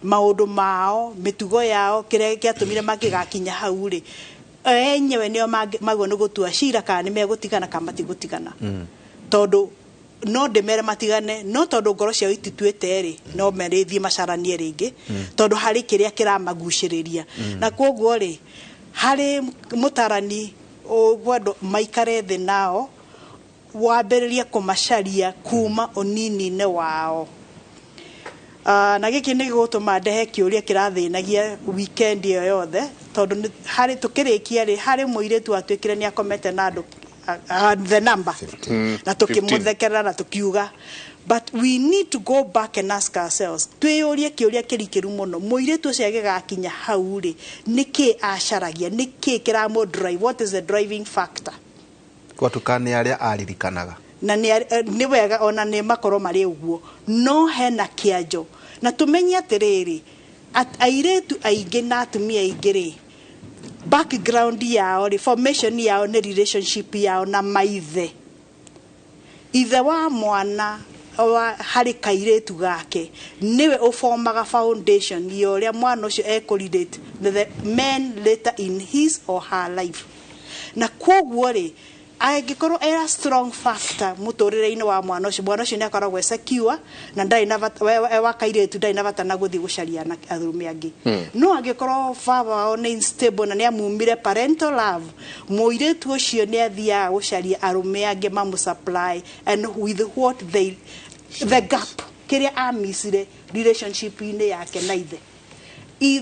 maũndũ mao, mĩtugo yao, kĩrĩa gĩatũmire mangĩgakinya hau rĩ, enyewe nĩo magwo nĩ gũtua cira kana nĩ megũtigana kana matigũtigana. Tondũ no ndĩmere matigane, no tondũ ngoro ciao itituĩte rĩ, no merĩthiĩ macaranie rĩngĩ, tondũ harĩ kĩrĩa kĩramagucĩrĩria. Na koguo rĩ, harĩ mũtarani ũkwendwo maikare thĩ nao wambĩrĩrie kũmacaria kuma ũnini-inĩ wao. Na gĩkĩ nĩ gĩgũtũma ndehe kĩũria kĩrathĩnagia weekend ĩyo yothe, tondũ harĩ tũkĩrĩkia rĩ, harĩ mũirĩtu watuĩkire nĩ akomete na andũ the number na tũkĩmũthekerera na tũkiuga, but we need to go back and ask ourselves, twĩyũrie kĩũria kĩrikĩru mũno, mũirĩtu ũcio agĩgakinya hau rĩ, nĩkĩ acaragia? Nĩkĩ kĩramũ drive? What is the driving factor? Gwatuĩka nĩ arĩa aririkanaga. Na nĩ wega ona nĩ makorwo marĩ ũguo, no hena kĩanjo na tũmenye atĩrĩrĩ, airĩtu aingĩ na atumia aingĩ rĩ Background yao rĩ, formation yao nĩ relationship yao na maithe. Ithe wa mwana wa harĩ kairĩtu gake nĩwe ũformaga foundation ya ũrĩa mwana ũcio ekũrelate na the men later in his or her life. Na koguo rĩ, angĩkorwo era strong factor mũtũrĩre-inĩ wa mwana ũcio, mwana ũcio nĩ akoragwo e secure na ndarĩ na bata wa kairĩtu, ndarĩ na bata na gũthiĩ gũcaria na arũme angĩ. No angĩkorwo baba wao nĩ unstable na nĩ amumire parental love, mũirĩtu ũcio nĩ athiaga gũcaria arũme angĩ mamũ supply and with what they the gap kĩrĩa amissire relationship-inĩ yake na ithe.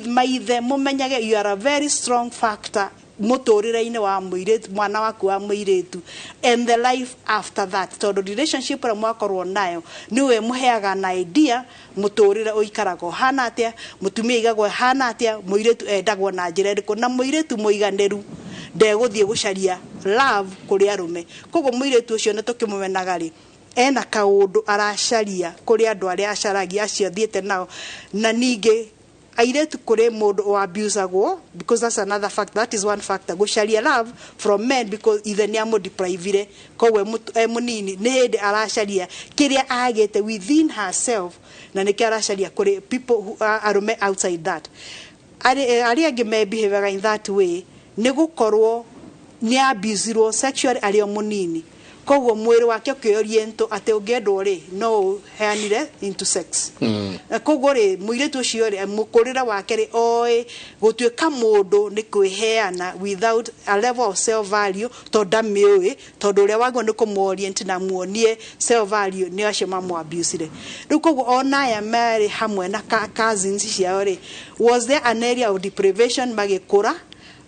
Maithe, mũmenyage you are a very strong factor mũtũrĩre-inĩ wa mũirĩtu, mwana waku wa mũirĩtu, and the life after that, tondũ relationship ĩrĩa mwakorwo nayo nĩwe mũheaga na idea mũtũrĩre ũikaraga ũhana atĩa, mũtumia aigagwo hana atĩa, mũirĩtu endagwo na njĩra ĩrĩkũ. Na mũirĩtu mũiganĩru ndegũthiĩ gũcaria love kũrĩ arũme. Koguo mũirĩtu ũcio nĩ tũkĩmũmenaga rĩ, ena kaũndũ aracaria kũrĩ andũ arĩa acaragia acio athiĩte nao. Na ningĩ airĩtu, kũrĩ mũndũ o abusagwo, because that's another fact, that is one factor, gũcaria love from men because ithe nĩ amũdeprivire. Koguo e mũnini nĩ hĩndĩ aracaria kĩrĩa agĩte within herself, na nĩkĩo aracaria kũrĩ people who, arũme outside that. Arĩa angĩ mebehaviaga in that way nĩ gũkorwo nĩ abusirwo sexually arĩ o mũnini, koguo mwĩrĩ wake ũkĩoriento atĩ ũngĩendwo rĩ, no ũheanire into sex. Na koguo rĩ, mũirĩtu ũcio rĩ, mũkũrĩre wake rĩ, oĩ gũtuĩka mũndũ nĩ kwĩheana without a level of self value, tondũ ndamĩũĩ, tondũ ũrĩa wagwo nĩ kũmũorient na muonie self value nĩ acio mamũabusire. Rĩu koguo ona aya marĩ hamwe na cousins ciao rĩ, was there an area of deprivation magĩkũra?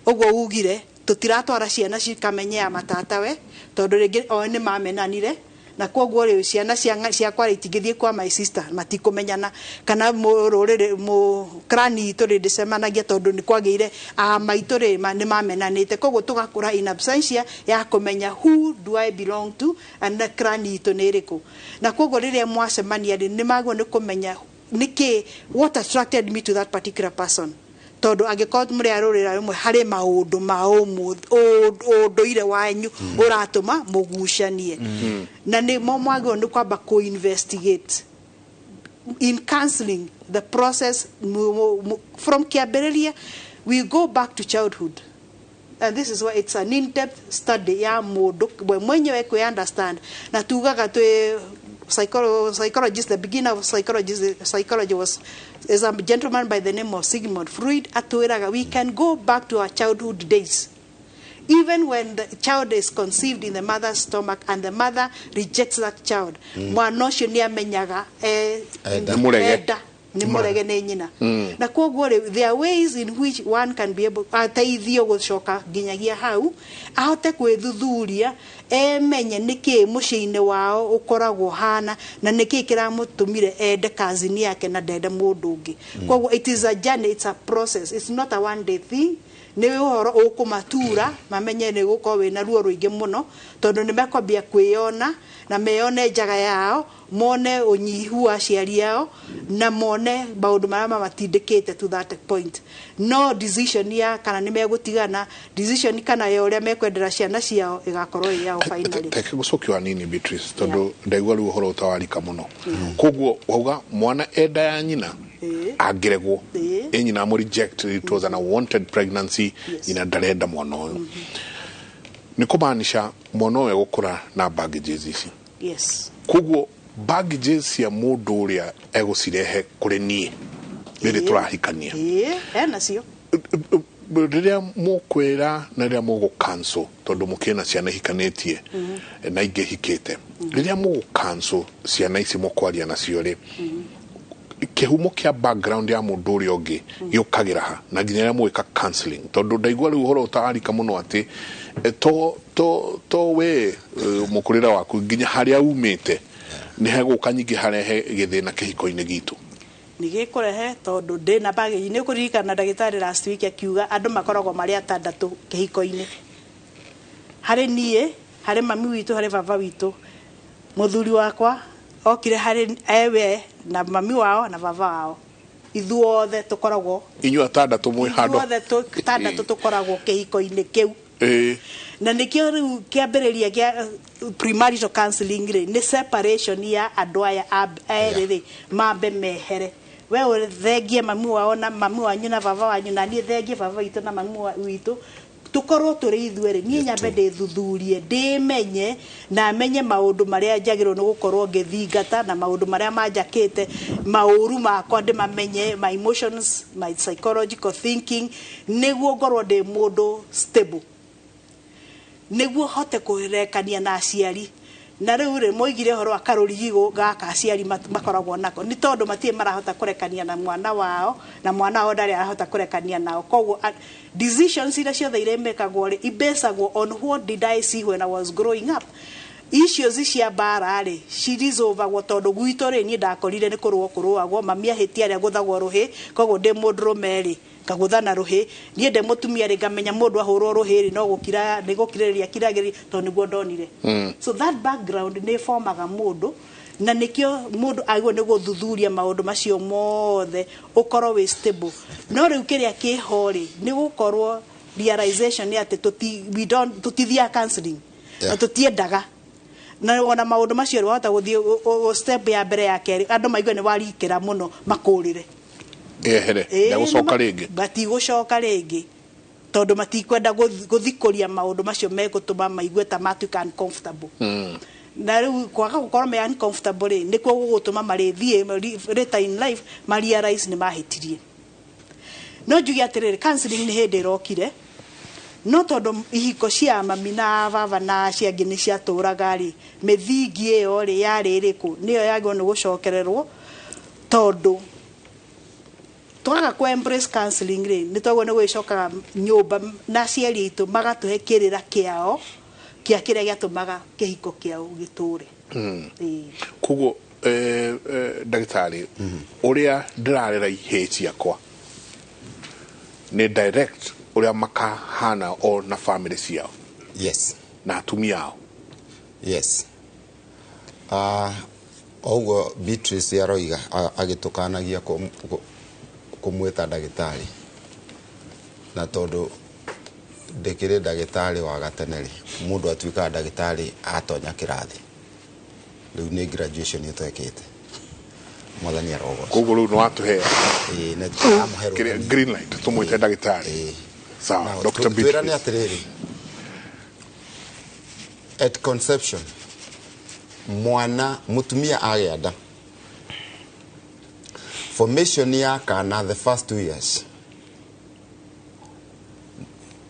Ũguo ugire tũtiratwara ciana cikamenye matatawe, tondũ rĩngĩ o nĩ mamenanire, na koguo rĩ, ciana ciakwa rĩ, itingĩthiĩ kwa my sister, matikũmenyana, kana rũrĩrĩ mũ clan itũ rĩ, ndĩcemanagia, tondũ nĩ kwagĩire a maitũ rĩ, nĩ mamenanĩte. Koguo tũgakũra in absentia ya kũmenya who do I belong to and na clan itũ nĩ ĩrĩkũ. Na koguo rĩrĩa mwacemania rĩ, nĩ magwo nĩ kũmenya nĩkĩ, what attracted me to that particular person, tondũ angĩkorwo mũrĩ a rũrĩrĩ rũmwe, harĩ maũndũ ma ũndũire wanyu ũratũma mũgucanie, na nĩ mo mwagĩrĩirwo nĩ kwamba kũ-investigate in counseling, the process from kĩambĩrĩria. We go back to childhood, and this is why it's an in-depth study ya mũndũ we mwenyewe kwi understand. Na tugaga twĩ psychologist, the beginner of psychology was is a gentleman by the name of Sigmund Freud. Atwĩraga we can go back to our childhood days, even when the child is conceived in the mother's stomach and the mother rejects that child. Mwana ũcio nĩ amenyaga Enda. Nĩ mũrege. Enda, nĩ mũrege nĩ nyina. Na koguo rĩ, there are ways in which one can be able ateithio gũcoka nginyagia hau, ahote gwĩthuthuria, emenye nĩkĩ mũciĩ-inĩ wao ũkoragwo hana, na nĩkĩ kĩramũtũmire ende cousin yake na ndende mũndũ ũngĩ. Koguo it is a journey, it's a process, it's not a one day thing. Nĩ ũhoro ũkũmatura mamenye nĩ gũkorwo wĩna ruo rũingĩ mũno, tondũ nĩ mekwambia kwĩyona na meyone njaga yao, mone ũnyihu wa aciari ao, na mone maũndũ marĩa mamatindĩkĩte to that point. No decision ya kana nĩ megũtigana, decision kana ya ũrĩa mekwendera ciana ciao ĩgakorwo ĩ yao finally. Reke gũcokio hanini, Beatrice, tondũ ndaigua rĩu ũhoro ũtawarika mũno. Koguo wauga mwana enda ya nyina angĩregwo, ĩ nyina amũ reject, it was an unwanted pregnancy, nyina ndarenda mwana ũyũ, nĩ kũmaanisha mwana ũyũ egũkũra na baggages ici? Yes. Koguo baggages cia mũndũ ũrĩa egũcirehe kũrĩ niĩ rĩrĩ tũrahikania? Ĩĩ, enacio. Rĩrĩa mũkwĩra na rĩrĩa mũgũ cancel, tondũ mũkĩna ciana ihikanĩtie na ingĩ hikĩte, rĩrĩa mũgũ cancel ciana ici, mũkwaria nacio rĩ, kĩhumo kĩa background ya mũndũ ũrĩa ũngĩ gĩũkagĩra ha? Na nginya rĩrĩa mũgwĩka counseling, tondũ ndaigua rĩu ũhoro ũtararika mũno atĩ to we mũkũrĩre waku nginya harĩa umĩte nĩ hegũka nyingĩ harehe gĩthĩna kĩhiko-inĩ gitũ. Nĩ gĩkũrehe, tondũ ndĩna baggage. Nĩ ũkũririkana ndagĩtarĩ last week akiuga andũ makoragwo marĩ atandatũ kĩhiko-inĩ: harĩ niĩ, harĩ mami witũ, harĩ baba witũ. Mũthuri wakwa okire harĩ ewe na mami wao na baba wao. Ithuothe tũkoragwo Inyuĩ atandatũ mwĩ handũ. Ithuothe tũtandatũ tũkoragwo kĩhiko-inĩ kĩu. Na nĩkĩo rĩu kĩambĩrĩria kĩa premarital counseling rĩ, nĩ separation ya andũ aya erĩ rĩ, mambe mehere. We ũthengie mami wao na mami wanyu na baba wanyu, na niĩ thengie baba witũ na mami witũ, tũkorwo tũrĩ ithuerĩ. Niĩ nyambe ndĩthuthurie, ndĩmenye na menye maũndũ marĩa njagĩrĩirwo nĩ gũkorwo ngĩthingata na maũndũ marĩa manjakĩte maũru makwa, ndĩmamenye, my emotions, my psychological thinking, nĩguo ngorwo ndĩ mũndũ stable, nĩguo hote kũrekania na aciari. Na rĩu rĩ, moigire ũhoro wa karũrigi gaka aciari makoragwo nako, nĩ tondũ matirĩ marahota kũrekania na mwana wao, na mwana wao ndarĩ arahota kũrekania nao. Koguo decisions iria ciothe iremekagwo rĩ, ibesagwo on what did I see when I was growing up. Issues cia mbara rĩ, cirizovagwo tondũ gwitũ rĩ, niĩ ndakorire nĩ kũrũo kũrũagwo, mami ahĩtia rĩ, agũthagwo rũhĩ, koguo ndĩ mũndũrũme rĩ, ngagũtha na rũhĩ. Niĩ ndĩ mũtumia rĩ, ngamenya mũndũ ahũrwo rũhĩ rĩ, no gũkira nĩ gũkirĩrĩria kiragĩrĩria, tondũ nĩguo ndonire. So that background nĩ ĩbomaga mũndũ, na nĩkĩo mũndũ agĩrĩirwo nĩ gũthuthuria maũndũ macio mothe, ũkorwo wĩ stable. No rĩu kĩrĩa kĩho rĩ, nĩ gũkorwo realization nĩ atĩ we don't, tũtithiaga counseling na tũtiendaga, na ona maũndũ macio rĩ, wahota gũthiĩ step ya mbere, ya kerĩ, andũ maigue nĩ warikĩra mũno, makũrĩre. Ehere. Ndagũcoka rĩngĩ. Matigũcoka rĩngĩ, tondũ matikwenda gũthikũria maũndũ macio megũtũma maigue ta matuĩka uncomfortable. Na rĩu kwaga gũkorwo me uncomfortable rĩ, nĩkuo gũgũtũma marĩthiĩ later in life marealize nĩ mahĩtirie. No njuge atĩrĩrĩ, counseling nĩ hĩndĩ ĩrokire, no tondũ ihiko cia mami na baba na acio angĩ nĩ ciatũraga rĩ, mĩthingi ĩyo rĩ yarĩ ĩrĩkũ, nĩyo yagĩrĩirwo nĩ gũcokererwo, tondũ twaga ku embrace counseling rĩ, nĩ twagĩrĩirwo nĩ gwĩcokaga nyũmba na aciari aitũ magatũhe kĩrĩra kĩao kĩa kĩrĩa gĩatũmaga kĩhiko kĩao gĩtũre. Ĩĩ. Koguo ndagĩtarĩ, ũrĩa ndĩrarera ihĩĩ ciakwa nĩ direct ũrĩa makahana o na family ciao na atumia ao. Yes, oguo Beatrice aroiga, agĩtũkanagia kũmwĩta ndagĩtarĩ, na tondũ ndĩkĩrĩ ndagĩtarĩ wa gatene rĩ, mũndũ atuĩkaga ndagĩtarĩ atonya kĩrathi. Rĩu nĩ graduation ĩtwekĩte, Mwathani arogocwo. Koguo rĩu nĩ watũhe Ĩĩ, nĩ tũramũhe kĩrĩa rũthani. Green light tũmwĩte ndagĩtarĩ. Ĩĩ. Sawa. Now, Dr. twĩrane Beatrice. atĩrĩrĩ, at conception, mwana mũtumia agĩa nda, formation ya kana, the first 2 years,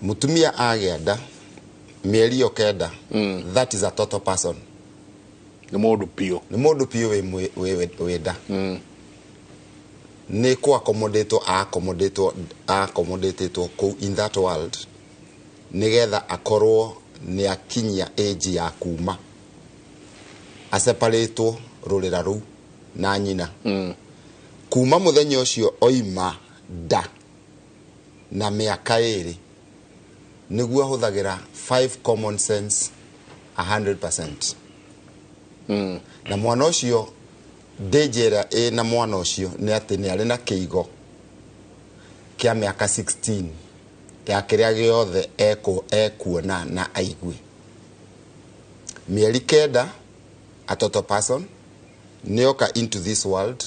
mũtumia agĩa nda mĩeri ĩyo 9, that is a total person. Nĩ mũndũ biũ. Nĩ mũndũ biũ wĩ nda, nĩ kũ accommodate accommodatetwo kũu in that world, nĩgetha akorwo nĩ akinyia age ya kuma aseparatwo rũrĩra rũu na nyina. Kuma mũthenya ũcio oima nda na mĩaka 2, nĩguo ahũthagĩra five common sense 100%. Na mwana ũcio, ndĩnjĩra ĩ na mwana ũcio nĩ atĩ nĩ arĩ na kĩigo kĩa mĩaka 16 ya kĩrĩa gĩothe ekuona na aigue. Mĩeri 9, a total person nĩoka into this world,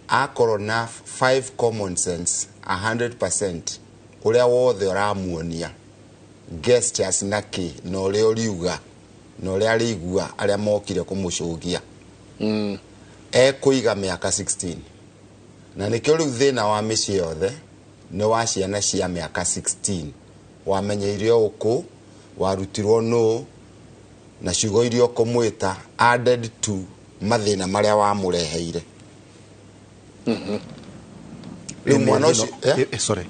akorwo na five common sense 100%, ũrĩa wothe ũramuonia, gestures na kĩ, na ũrĩa ũriuga na ũrĩa arĩigua arĩa mokire kũmũcũgia, ekũiga mĩaka 16. Na nĩkĩo rĩu thĩna wa mĩciĩ yothe nĩ wa ciana cia mĩaka 16, wamenyeire ũkũ, warutirwo nũ, na ciugo iria ũkũmwĩta added to mathĩna marĩa wamũreheire. Rĩu mwana ũcio, eh? Sorry,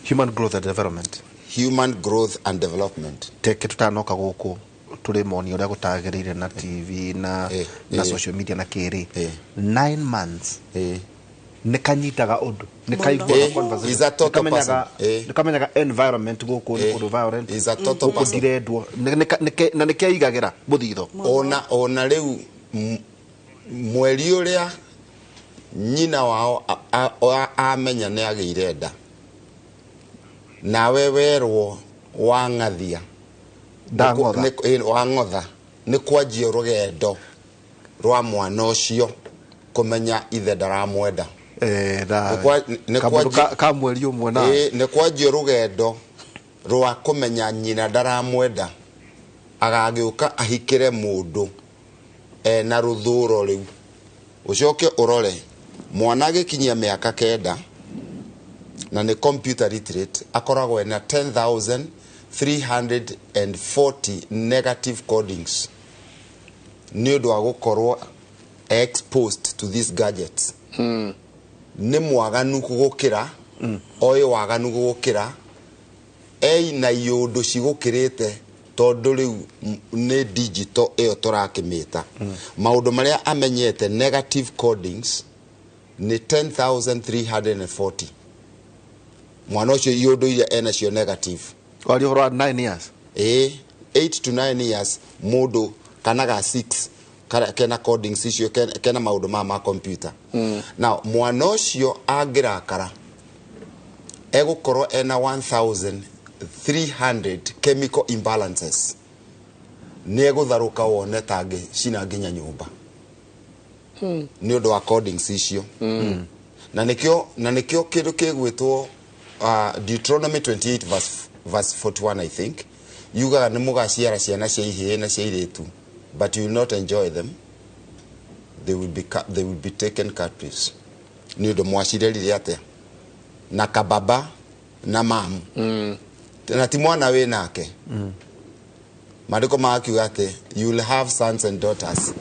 human growth and development. Human growth and development. Teke tutanoka gũkũ tũrĩ moni ũrĩa gũtagĩrĩire na TV na na social media na kĩrĩ, 9 months nĩ kanyitaga ũndũ, nĩ kaiguaga conversation. Is a total Nĩ person. nĩ kamenyaga environment gũkũ nĩ kũndũ violent. Is a total gũkũ person. ndirendwo. Na nĩ keigagĩra mũthitho. Ona rĩu mweri ũrĩa Nyina wao amenya nĩ agĩire nda, nawe werwo wang'athia. Ndang'otha. Wang'otha nĩ kwanjia rũgendo rwa mwana ũcio kũmenya ithe ndaramwenda. Ka mweri ũmwe na nĩ kwanjia rũgendo rwa kũmenya nyina ndaramwenda, agagĩũka ahikĩre mũndũ ena rũthũro rĩu. Ũcoke ũrore mwana agĩkinyia mĩaka 9 na nĩ computer literate, akoragwo ena 10,340 negative codings nĩ ũndũ wa gũkorwo exposed to these gadgets. Nĩ mwaganu gũkĩra oĩ waganu gũkĩra ena iũndũ cigũkĩrĩte, tondũ rĩu nĩ digital ĩyo tũrakĩmĩta. Maũndũ marĩa amenyete negative codings nĩ 10,340. Mwana ũcio iũndũ iria ena cio negative. Waria ũhoro wa 9 years. 8 to 9 years mũndũ kana ga 6 kena codings icio, kena maũndũ ma computer. Now mwana ũcio angĩrakara egũkorwo ena 1,300 chemical imbalances, nĩ egũtharũka wone tangĩcina nginya nyũmba nĩ ũndũ wa codings icio. Na nĩkĩo kĩndũ kĩgwĩtwo Deuteronomy 28 verse 41, I think, yugaga nĩ mũgaciara ciana cia ihĩĩ na cia irĩtu, but you will not enjoy them, they will be taken captives. Nĩ ũndũ mwacirerire atĩa na kababa na mamu na ti mwana wĩ nake. Maandĩko magakiuga atĩ you will have sons and daughters,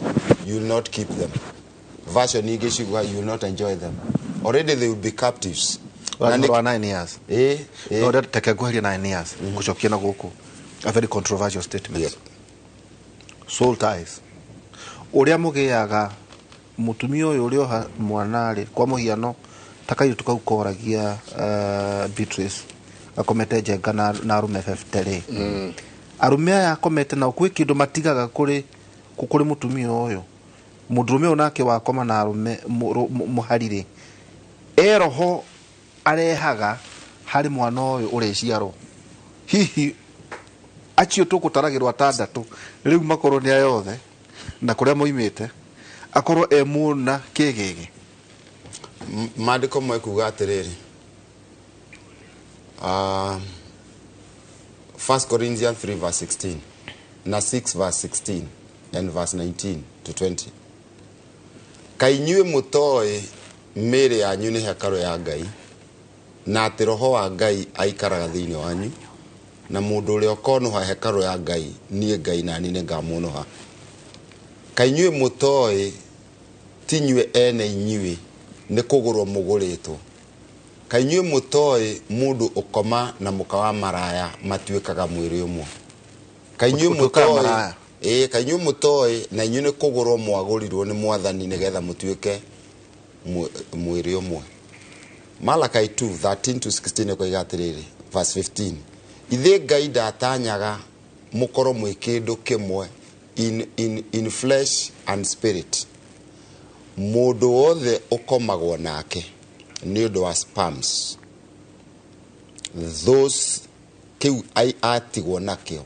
you will not keep them. Version ingĩ ciuga you will not enjoy them, already they will be captives. Na nĩ 9 years. No teke ngweherie 9 years gũcokia na gũkũ, a very controversial statement. Yeah. Soul ties ũrĩa mũgĩaga mũtumia ũyũ ũrĩoha mwana rĩ, kwa mũhiano ta kairĩtu kau koragia Beatrice akomete Njenga na arũme 50 rĩ, arũme aya akomete nao kwĩ kĩndũ matigaga kũrĩ mũtumia ũyũ. Mũndũrũme ũyũ nake wakoma na arũme mũhari rĩ, e roho arehaga harĩ mwana ũyũ ũrĩciarwo. Hihi acio tũgũtaragĩrwo atandatũ rĩu makorwo nĩ aya othe na kũrĩa moimĩte, akorwo e mũna kĩgĩgĩ. Maandĩko mekuga atĩrĩrĩ, 1 Corinthians 3 verse 16 na 6 verse 16 and verse 19 to 20, kaĩ inyuĩ mũtoĩ mĩĩrĩ yanyu nĩ hekarũ ya Ngai, na atĩ roho wa Ngai aikaraga thĩinĩ wanyu, na mũndũ ũrĩa ũkonũha hekarũ ya Ngai, niĩ Ngai nani nĩngamũnũha. Kaĩ inyuĩ mũtoĩ ti inyuĩ ene inyuĩ nĩ kũgũrwo mũgũrĩtwo? Kaĩ inyuĩ mũtoĩ mũndũ ũkoma na mũka wa maraya matuĩkaga mwĩrĩ ũmwe? Kaĩ inyuĩ mũtoĩ, kaĩ inyuĩ mũtoĩ na inyuĩ nĩ kũgũrwo mwagũrirwo nĩ Mwathani nĩgetha mũtuĩke mwĩrĩ ũmwe? Malachi 2 13 to 16 ĩkoiga atĩrĩrĩ, verse 15, ithe Ngai ndatanyaga mũkorwo mwĩ kĩndũ kĩmwe in flesh and spirit. Mũndũ wothe ũkomagwo nake nĩ ũndũ wa sperms, those kĩu atigwo nakĩo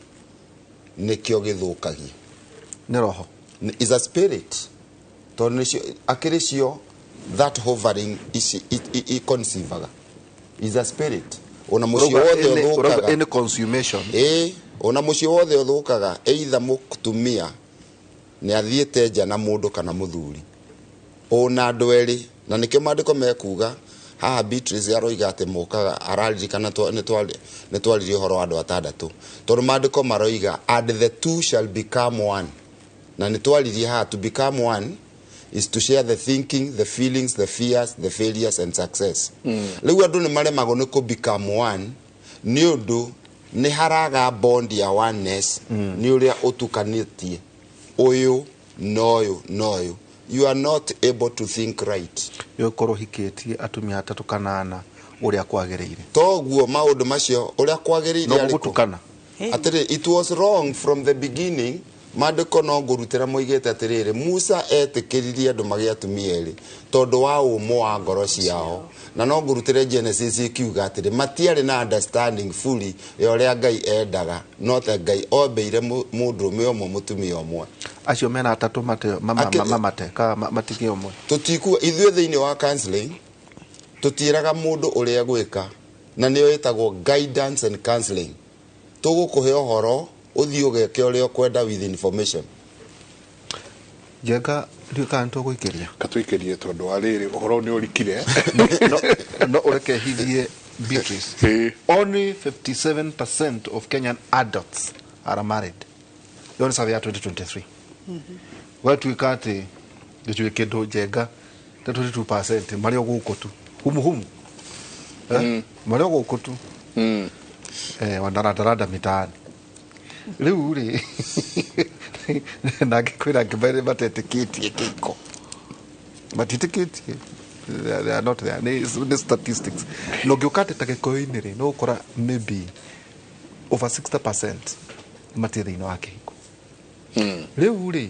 nĩkĩo gĩthũkagia. Nĩ roho, is a spirit, tondũ nĩcio akĩrĩ cio that hovering iconceivaga is a spirit. Ona mũciĩ wothe ũthũkaga any consummation. Ona mũciĩ wothe ũthũkaga either mũtumia nĩ athiĩte nja na mũndũ kana mũthuri, ona andũ erĩ. Na nĩkĩo maandĩko mekuga haha Beatrice aroiga atĩ mũkaga araririkana nĩ twaririe ũhoro wa andũ atandatũ, tondũ maandĩko maroiga and the two shall become one. Na nĩ twaririe haha to become one is to share the thinking, the feelings, the fears, the failures and success. Rĩu andũ nĩ maremagwo nĩ kũ become one nĩ ũndũ nĩ haraga bond ya oneness, nĩ ũrĩa ũtukanĩtie ũyũ na ũyũ na ũyũ. You are not able to think right. Yokorwo hikĩtie atumia atatũ kana ana ũrĩa kwagĩrĩire. Toguo maũndũ macio ũrĩa kwagĩrĩire no gũtukana. Atĩrĩ, it was wrong from the beginning. Maandĩko no ngũrutĩra moigĩte atĩrĩrĩ, Musa etĩkĩririe andũ magĩe atumia erĩ tondũ wa ũmũ wa ngoro ciao, na no ngũrutĩre Genesis ikiuga atĩrĩ matiarĩ na understanding fully ya ũrĩa Ngai endaga, no ta Ngai ombĩire mũndũrũme ũmwe mũtumia ũmwe. Acio mena atatũ mate mamate ka matige ũmwe. Tũtikuga ithuĩ thĩinĩ wa counseling tũtiĩraga mũndũ ũrĩa gwĩka, na nĩyo ĩtagwo guidance and counseling. Tũgũkũhe ũhoro ũthiĩ ũgeke ũrĩa ũkwenda with information. Njenga ndiũĩ kana nĩtũgũikĩria. Katũikĩrie tondũ wa rĩrĩ ũhoro nĩ ũrikire. No ũreke hithie Beatrice. Only 57% of Kenyan adults are married. Ĩyo nĩ survey ya 2023. Gwatuĩka atĩ gĩcunjĩ kĩndũ Njenga ta 22% marĩ o gũkũ tu. Humu humu. Marĩ o gũkũ tu. Wanarandaranda mitaani. Rĩu rĩ nake kwĩna angĩ matetĩkĩtie kĩko, matiĩtĩkĩtie, they are not there. Nĩ statistics. Na ũngĩũka atĩ ta Gĩkũyũ-inĩ rĩ, nĩ ũgũkora maybe over 60% matirĩ thĩinĩ wa kĩhiko. Rĩu rĩ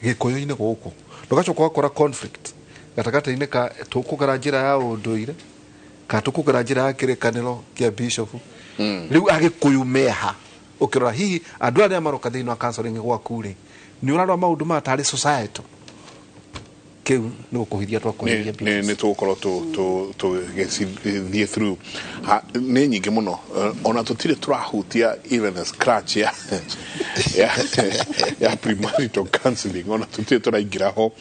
Gĩkũyũ-inĩ gũkũ ndũgacoka ũgakora conflict gatagatĩ-inĩ ka tũkũgera njĩra ya ũndũire kana tũkũgera njĩra ya kĩrĩkanĩro kĩa bishop. Rĩu Agĩkũyũ meha ũkĩrora hihi andũ arĩa maroka thĩinĩ wa counseling gwaku rĩ, nĩ ũrarora maũndũ maya tarĩ societal kĩu nĩ gũkũhithia twakũhithia. Nĩ tũgũkorwo tũgĩthiĩ through nĩ nyingĩ mũno, ona tũtirĩ tũrahutia even a scratch ya premarital counseling, ona tũtirĩ tũraingĩra ho.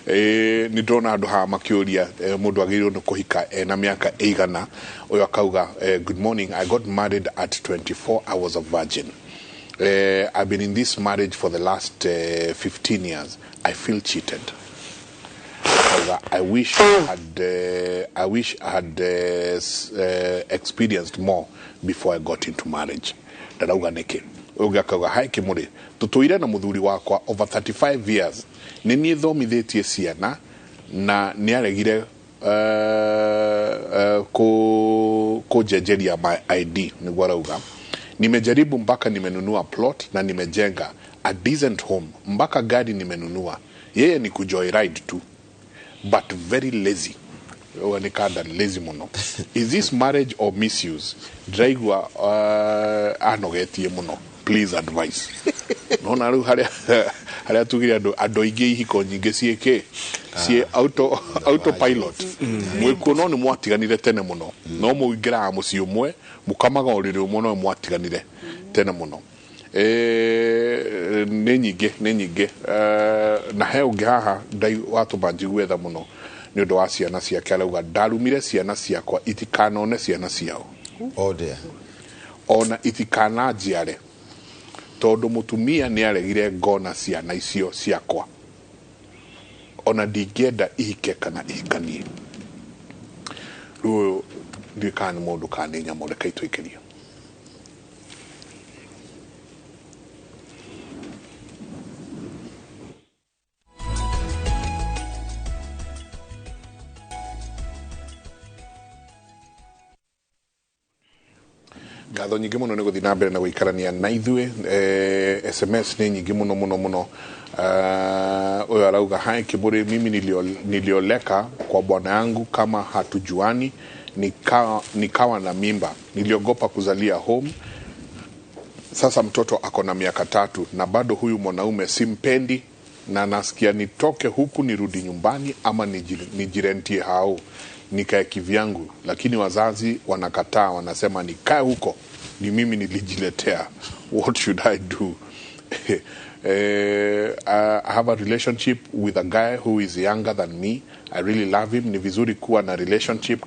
Nĩ ndĩrona andũ haha makĩũria mũndũ agĩrĩirwo nĩ kũhika ena mĩaka ĩigana. Ũyũ akauga, good morning, I got married at 24, I was a virgin. I've been in this marriage for the last 15 years. I feel cheated. I wish I had experienced more before I got into marriage. Ndarauga nĩkĩ? Ũngĩ akauga, hi Kĩmũrĩ, tũtũire na mũthuri wakwa over 35 years. Nĩ niĩ thomithĩtie ciana na nĩ aregire kũnjenjeria my ID, nĩguo arauga. Nimejaribu mpaka nimenunua plot na nimejenga a decent home, mpaka gari nimenunua. Yeye ni kujoyride tu, but very lazy. Ni kada lazy muno. Is this marriage or misuse? Ndĩraigua anogetie muno. Please advise. Nona rĩu harĩa tugire andũ aingĩ ihiko nyingĩ ciĩkĩ ciĩ autopilot. Mwĩkuo no nĩ mwatiganire tene mũno. No mũingĩraga mũciĩ ũmwe, mũkamaga ũrĩrĩ ũmwe, no mwatiganire tene mũno. Nĩ nyingĩ na he ũngĩ haha watũma njigue tha mũno nĩ ũndũ wa ciana ciake. Arauga ndarumire ciana ciakwa itikanone ciana ciao. Oh dear. Ona itikananjiare tondũ mũtumia nĩ aregire ngona ciana icio ciakwa, ona ndingĩenda ihike kana ihikanie. Rĩu ndiũĩ kana nĩ mũndũ kana nĩ nyamũ, reke itũikĩrie. Ngatho nyingĩ mũno nĩ gũthiĩ na mbere na gũikarania na ithuĩ. SMS nĩ nyingĩ mũno mũno mũno. Ũyũ arauga, hi Kiburi, mimi nilioleka kwa bwana yangu kama hatujuani, nikawa na mimba, niliogopa kuzalia home. Sasa mtoto ako na miaka 3 na bado huyu mwanaume simpendi, na nasikia nitoke huku nirudi nyumbani ama nijirentie hao nikae kivyangu, lakini wazazi wanakataa, wanasema nikae huko, ni mimi nilijiletea. What should I do? I have a relationship with a guy who is younger than me. I really love him. Ni vizuri kuwa na relationship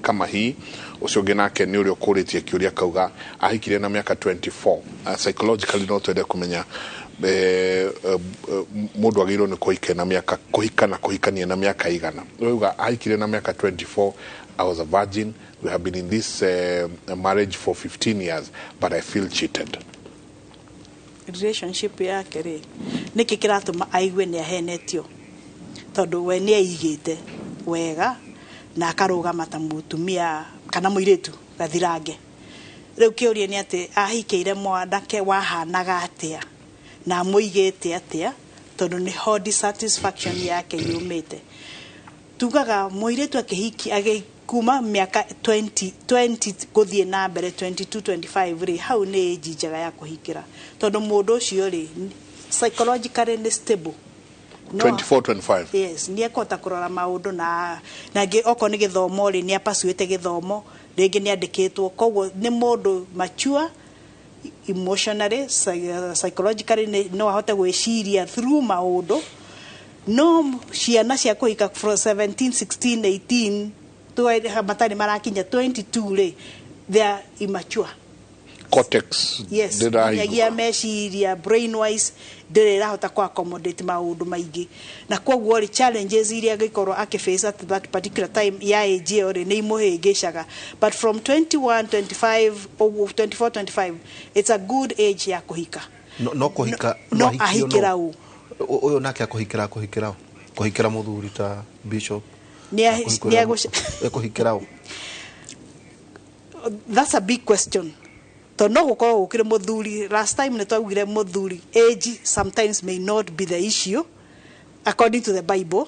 kama hii. Ũcio ũngĩ nake nĩ ũrĩa ũkũrĩtie kĩũria kauga ahikire na miaka 24. Psychologically no twende kũmenya mũndũ agĩrĩirwo nĩ kũhika na miaka kũhika na kũhikania na miaka igana. Ũyũ ahikire na miaka 24. I was a virgin. We have been in this marriage for 15 years, but I feel cheated. Relationship yake rĩ, nĩkĩ kĩratũma aigue nĩ ahenetio? Tondũ we nĩ aigĩte wega na akarũgama ta mũtumia kana mũirĩtu gathirange. Rĩu kĩũria nĩ atĩ ahikĩire mwanake wahanaga atĩa, Na amũigĩte atĩa, tondũ nĩho dissatisfaction yake yumĩte. Tugaga mũirĩtu akĩhiki kuma mĩaka 20 20 gũthiĩ na mbere, 22, 25 rĩ, hau nĩ age njega ya kũhikĩra, tondũ mũndũ ũcio rĩ, psychologically nĩ stable. No- 24, 25. Yes, nĩ ekũhota kũrora maũndũ na ngĩ okorwo nĩ gĩthomo rĩ, nĩ apasuĩte gĩthomo, rĩngĩ nĩ andĩkĩtwo, koguo nĩ mũndũ mature emotionally, psychologically, no ahote gwĩciria through maũndũ. No ciana cia kũhika from 17, 16, 18 matarĩ marakinya 22 rĩ, they are immature. Cortex Yes. ndĩrahingũka. Nginyagia meciria, brain wise, ndĩrĩ ĩrahota ku accommodate maũndũ maingĩ, na koguo rĩ, challenges iria angĩkorwo akĩface at that particular time ya age ĩyo rĩ, nĩ imũhĩngĩcaga. But from 21, 25 ũguo, 24, 25, it's a good age ya kũhika. No kũhika. No ahikio. Ahikĩra ũ? Ũyũ nake akũhikĩra ũ? Kũhikĩra mũthuri ta bishop? Ekũhikĩra ũ? That's a big question, tondũ no gũkorwo gũkĩrĩ mũthuri. Last time nĩ twaugire mũthuri, age sometimes may not be the issue according to the Bible.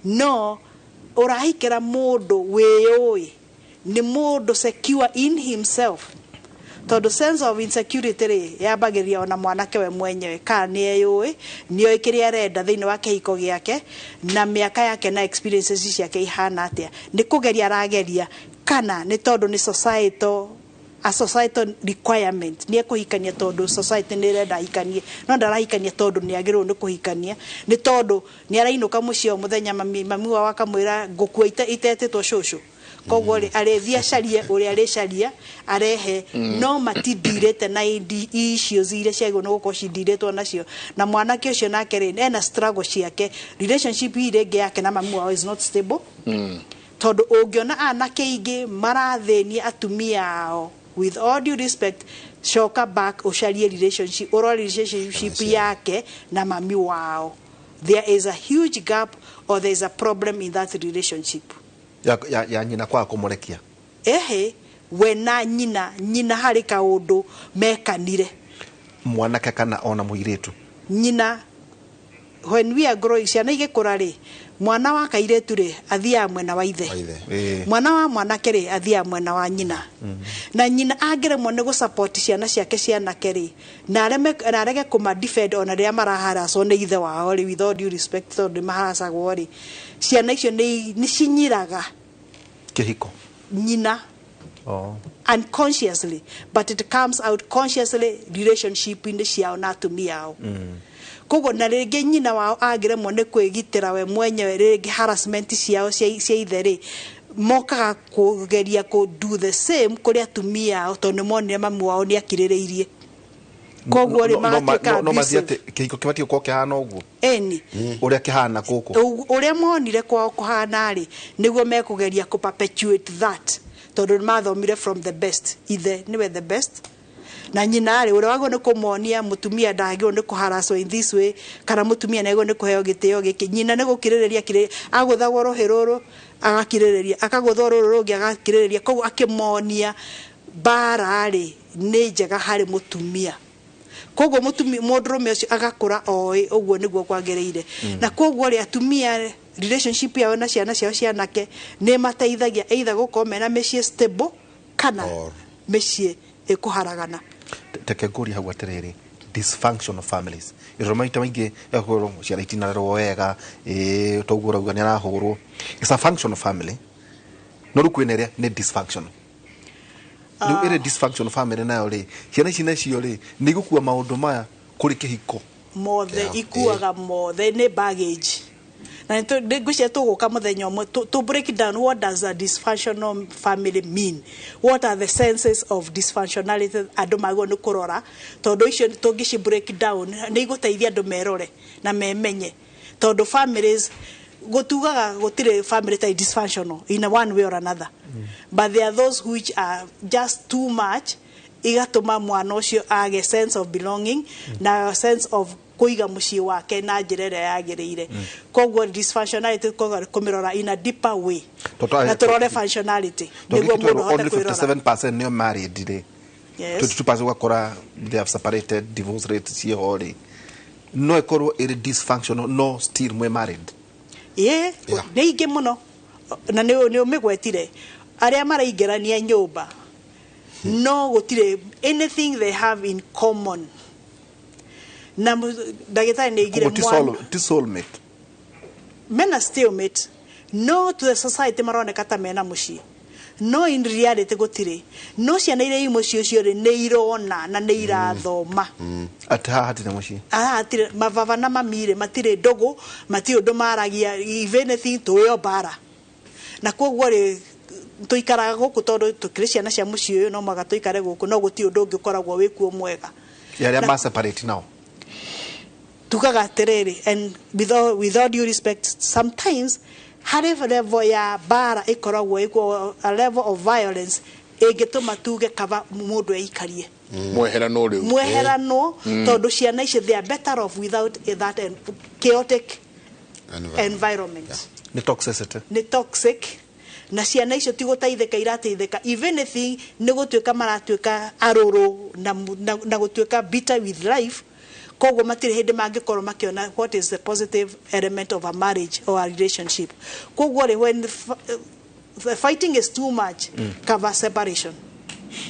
No ũrahikĩra mũndũ wĩyũĩ, nĩ mũndũ secure in himself, tondũ sense of insecurity rĩ, yambagĩrĩria ona mwanake we mwenyewe, kana nĩ eyũĩ, nĩoĩ kĩrĩa arenda thĩinĩ wa kĩhiko gĩake, na mĩaka yake na experiences ciake ihana atĩa, nĩ kũgeria arageria, kana nĩ tondũ nĩ societal, a societal requirement, nĩ ekũhikania tondũ society nĩ ĩrenda ahikanie, no ndarahikania tondũ nĩ agĩrĩirwo nĩ kũhikania, nĩ tondũ nĩ arainũka mũciĩ o mũthenya, mami wao akamwĩra ngũkua itetĩtwo cũcũ, koguo rĩ, arĩthiĩ acarie ũrĩa arĩcaria arehe. No matindirĩte na issues iria ciagĩrĩirwo nĩ gũkorwo cindirĩtwo nacio. Na mwanake ũcio nake rĩ, ena struggle ciake, relationship ii rĩngĩ yake na mami wao is not stable, tondũ ũngĩona anake aingĩ marathĩnia atumia ao, with all due respect, coka back ũcarie relationship, ũrore relationship yake na mami wao. There is a huge gap or there is a problem in that relationship. Ya nyina kwaga kũmũrekia? Ehe, we na nyina harĩ kaũndũ mekanire. Mwanake kana ona mũirĩtu? Nyina. When we are growing, ciana igĩkũra rĩ, mwana wa kairĩtu rĩ, athiaga mwena wa ithe. Wa ithe. Mwana wa mwanake rĩ, athiaga mwena wa nyina. Na nyina angĩremwo nĩ gũsupport ciana ciake cianake rĩ, na arege kũma defend ona rĩrĩa maraharacwo nĩ ithe wao rĩ, with all due respect, tondũ nĩ maharacagwo rĩ, ciana icio nĩ cinyiraga kĩhiko. Nyina. Oh. Unconsciously, but it comes out consciously relationship-inĩ ciao na atumia ao. Koguo na rĩngĩ nyina wao angĩremwo nĩ kwĩgitĩra we mwenyewe, rĩngĩ harassment ciao cia ithe rĩ, mokaga kũgeria kũ do the same kũrĩ atumia ao, tondũ nĩ monire mami wao nĩ akirĩrĩirie, koguo rĩ, magatuĩka No mathiĩ abusive. atĩ kĩhiko kĩbatiĩ gũkorwo kĩhana ũguo Ĩni. ũrĩa kĩhana gũkũ. Ũrĩa monire kwao kũhana rĩ, nĩguo mekũgeria kũ perpetuate that, tondũ nĩ mathomire from the best. Ithe nĩwe the best, na nyina rĩ, ũrĩa wagĩrĩirwo nĩ kũmonia mũtumia ndagĩrĩirwo nĩ kũharacwo in this way, kana mũtumia nĩ agĩrĩirwo nĩ kũheo gĩtĩo gĩkĩ. Nyina nĩ gũkirĩrĩria kirĩ, agũthagwo rũhĩ rũrũ agakirĩrĩria, akagũthwo rũrũ rũngĩ agakirĩrĩria, koguo akĩmonia mbara rĩ, nĩ njega harĩ mũtumia. Koguo mũtumia, mũndũrũme ũcio agakũra oĩ ũguo nĩguo kwagĩrĩire. Na koguo rĩ, atumia relationship yao na ciana ciao cianake nĩ mateithagia either gũkorwo mena mĩciĩ stable kana mĩciĩ ĩkũharagana. Teke ngũrie hau atĩrĩrĩ, dysfunctional families ĩrora maita maingĩ ĩgakorwo ciana itinarerwo wega, ĩĩ, toguo ũrauga nĩ arahũrwo, it's a functional family, no rĩu kwĩna ĩrĩa nĩ dysfunctional. Rĩu ĩrĩ dysfunctional family nayo rĩ, ciana ici nacio rĩ, nĩ igũkua maũndũ maya kũrĩ kĩhiko? Mothe. Yeah. Ikuaga mothe, nĩ baggage, na ngwĩciria tũgũka mũthenya ũmwe to break down what does a dysfunctional family mean, what are the senses of dysfunctionality andũ magĩrĩirwo nĩ kũrora, tondũ icio tũngĩci break down nĩ igũteithia andũ merore na memenye, tondũ families gũtugaga gũtirĩ family ta dysfunctional in one way or another, but there are those which are just too much, igatũma mwana ũcio age sense of belonging na sense of kũiga mũciĩ wake na njĩra ĩrĩa yagĩrĩire. Koguo dysfunctionality, koguo kũmĩrora in a deeper way na tũrore functionality nĩguo mũndũ ahote Only kwĩrora. 57% nĩo married rĩ, Yes. 22% ũgakora they have separated, divorce rate ciĩho rĩ, no ĩkorwo ĩrĩ dysfunctional no still mwe married? Ĩĩ. Nĩ ingĩ mũno na nĩ ũmĩgwetire, arĩa maraingĩrania nyũmba no gũtirĩ anything they have in common, na ndagĩtarĩ nĩ aigire. Koguo ti ti soulmate. Mena stalemate, no to the society maroneka ta mena mũciĩ, no in reality gũtirĩ. No ciana iria i mũciĩ ũcio rĩ, nĩ irona na nĩ irathoma atĩ haha hatirĩ mũciĩ. Haha hatirĩ mababa na mami rĩ, matirĩ ndũgũ, matirĩ ũndũ maragia. If anything, tũĩo mbara, na koguo rĩ, tũikaraga gũkũ tondũ tũkĩrĩ ciana cia mũciĩ ũyũ, no mũhaka tũikare gũkũ, no gũtirĩ ũndũ ũngĩ ũkoragwo wĩkuo mwega. Ya arĩa ma separate nao. Tugaga atĩrĩrĩ, and with all due respect, sometimes harĩ level ya mbara ĩkoragwo ĩkuo, a level of violence ĩngĩtũma tuge kaba mũndũ eikarie. Mweherano rĩu. Mweheranwo, tondũ ciana icio, they are better off without that chaotic environment. Environment. Nĩ toxicity. Nĩ toxic, na ciana icio ti gũteithĩka irateithĩka. If anything, nĩ gũtuĩka maratuĩka arũrũ na gũtuĩka bitter with life. Koguo matirĩ hĩndĩ mangĩkorwo makĩona what is the positive element of a marriage or a relationship. Koguo rĩ, when the fighting is too much, cover separation,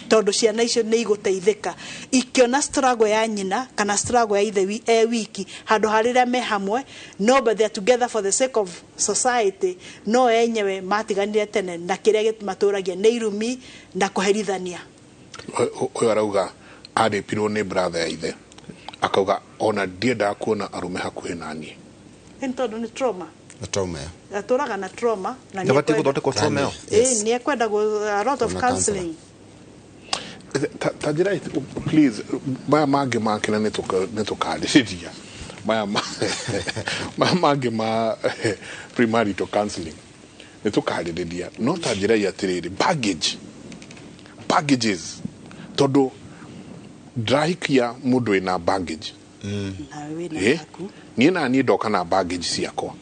tondũ ciana icio nĩ igũteithĩka ikĩona struggle ya nyina kana struggle ya ithe e wiki, handũ ha rĩrĩa me hamwe. No, but they are together for the sake of society, no enyewe matiganire tene, na kĩrĩa matũragia nĩ irumi na kũherithania. Ũyũ arauga arĩpirwo nĩ brother ya ithe, akauga ona ndiendaga kuona arũme hakuhĩ naniĩ. Nĩ tondũ nĩ trauma. Nĩ trauma, yeah. Atũraga na trauma na Nĩbatiĩ gũthondekwo trauma ĩyo. Yes. Ĩĩ, nĩ ekwenda a lot of Kuna counseling. Ta njĩra, please, maya mangĩ makĩra nĩ tũkarĩrĩria maya mangĩ ma premarital counseling, nĩ tũkarĩrĩria. No ta njĩra ĩ atĩrĩrĩ, baggages, tondũ ndĩrahikia mũndũ wĩna baggage. Nawe wĩna yaku. Niĩ na niĩ ndoka na baggage ciakwa,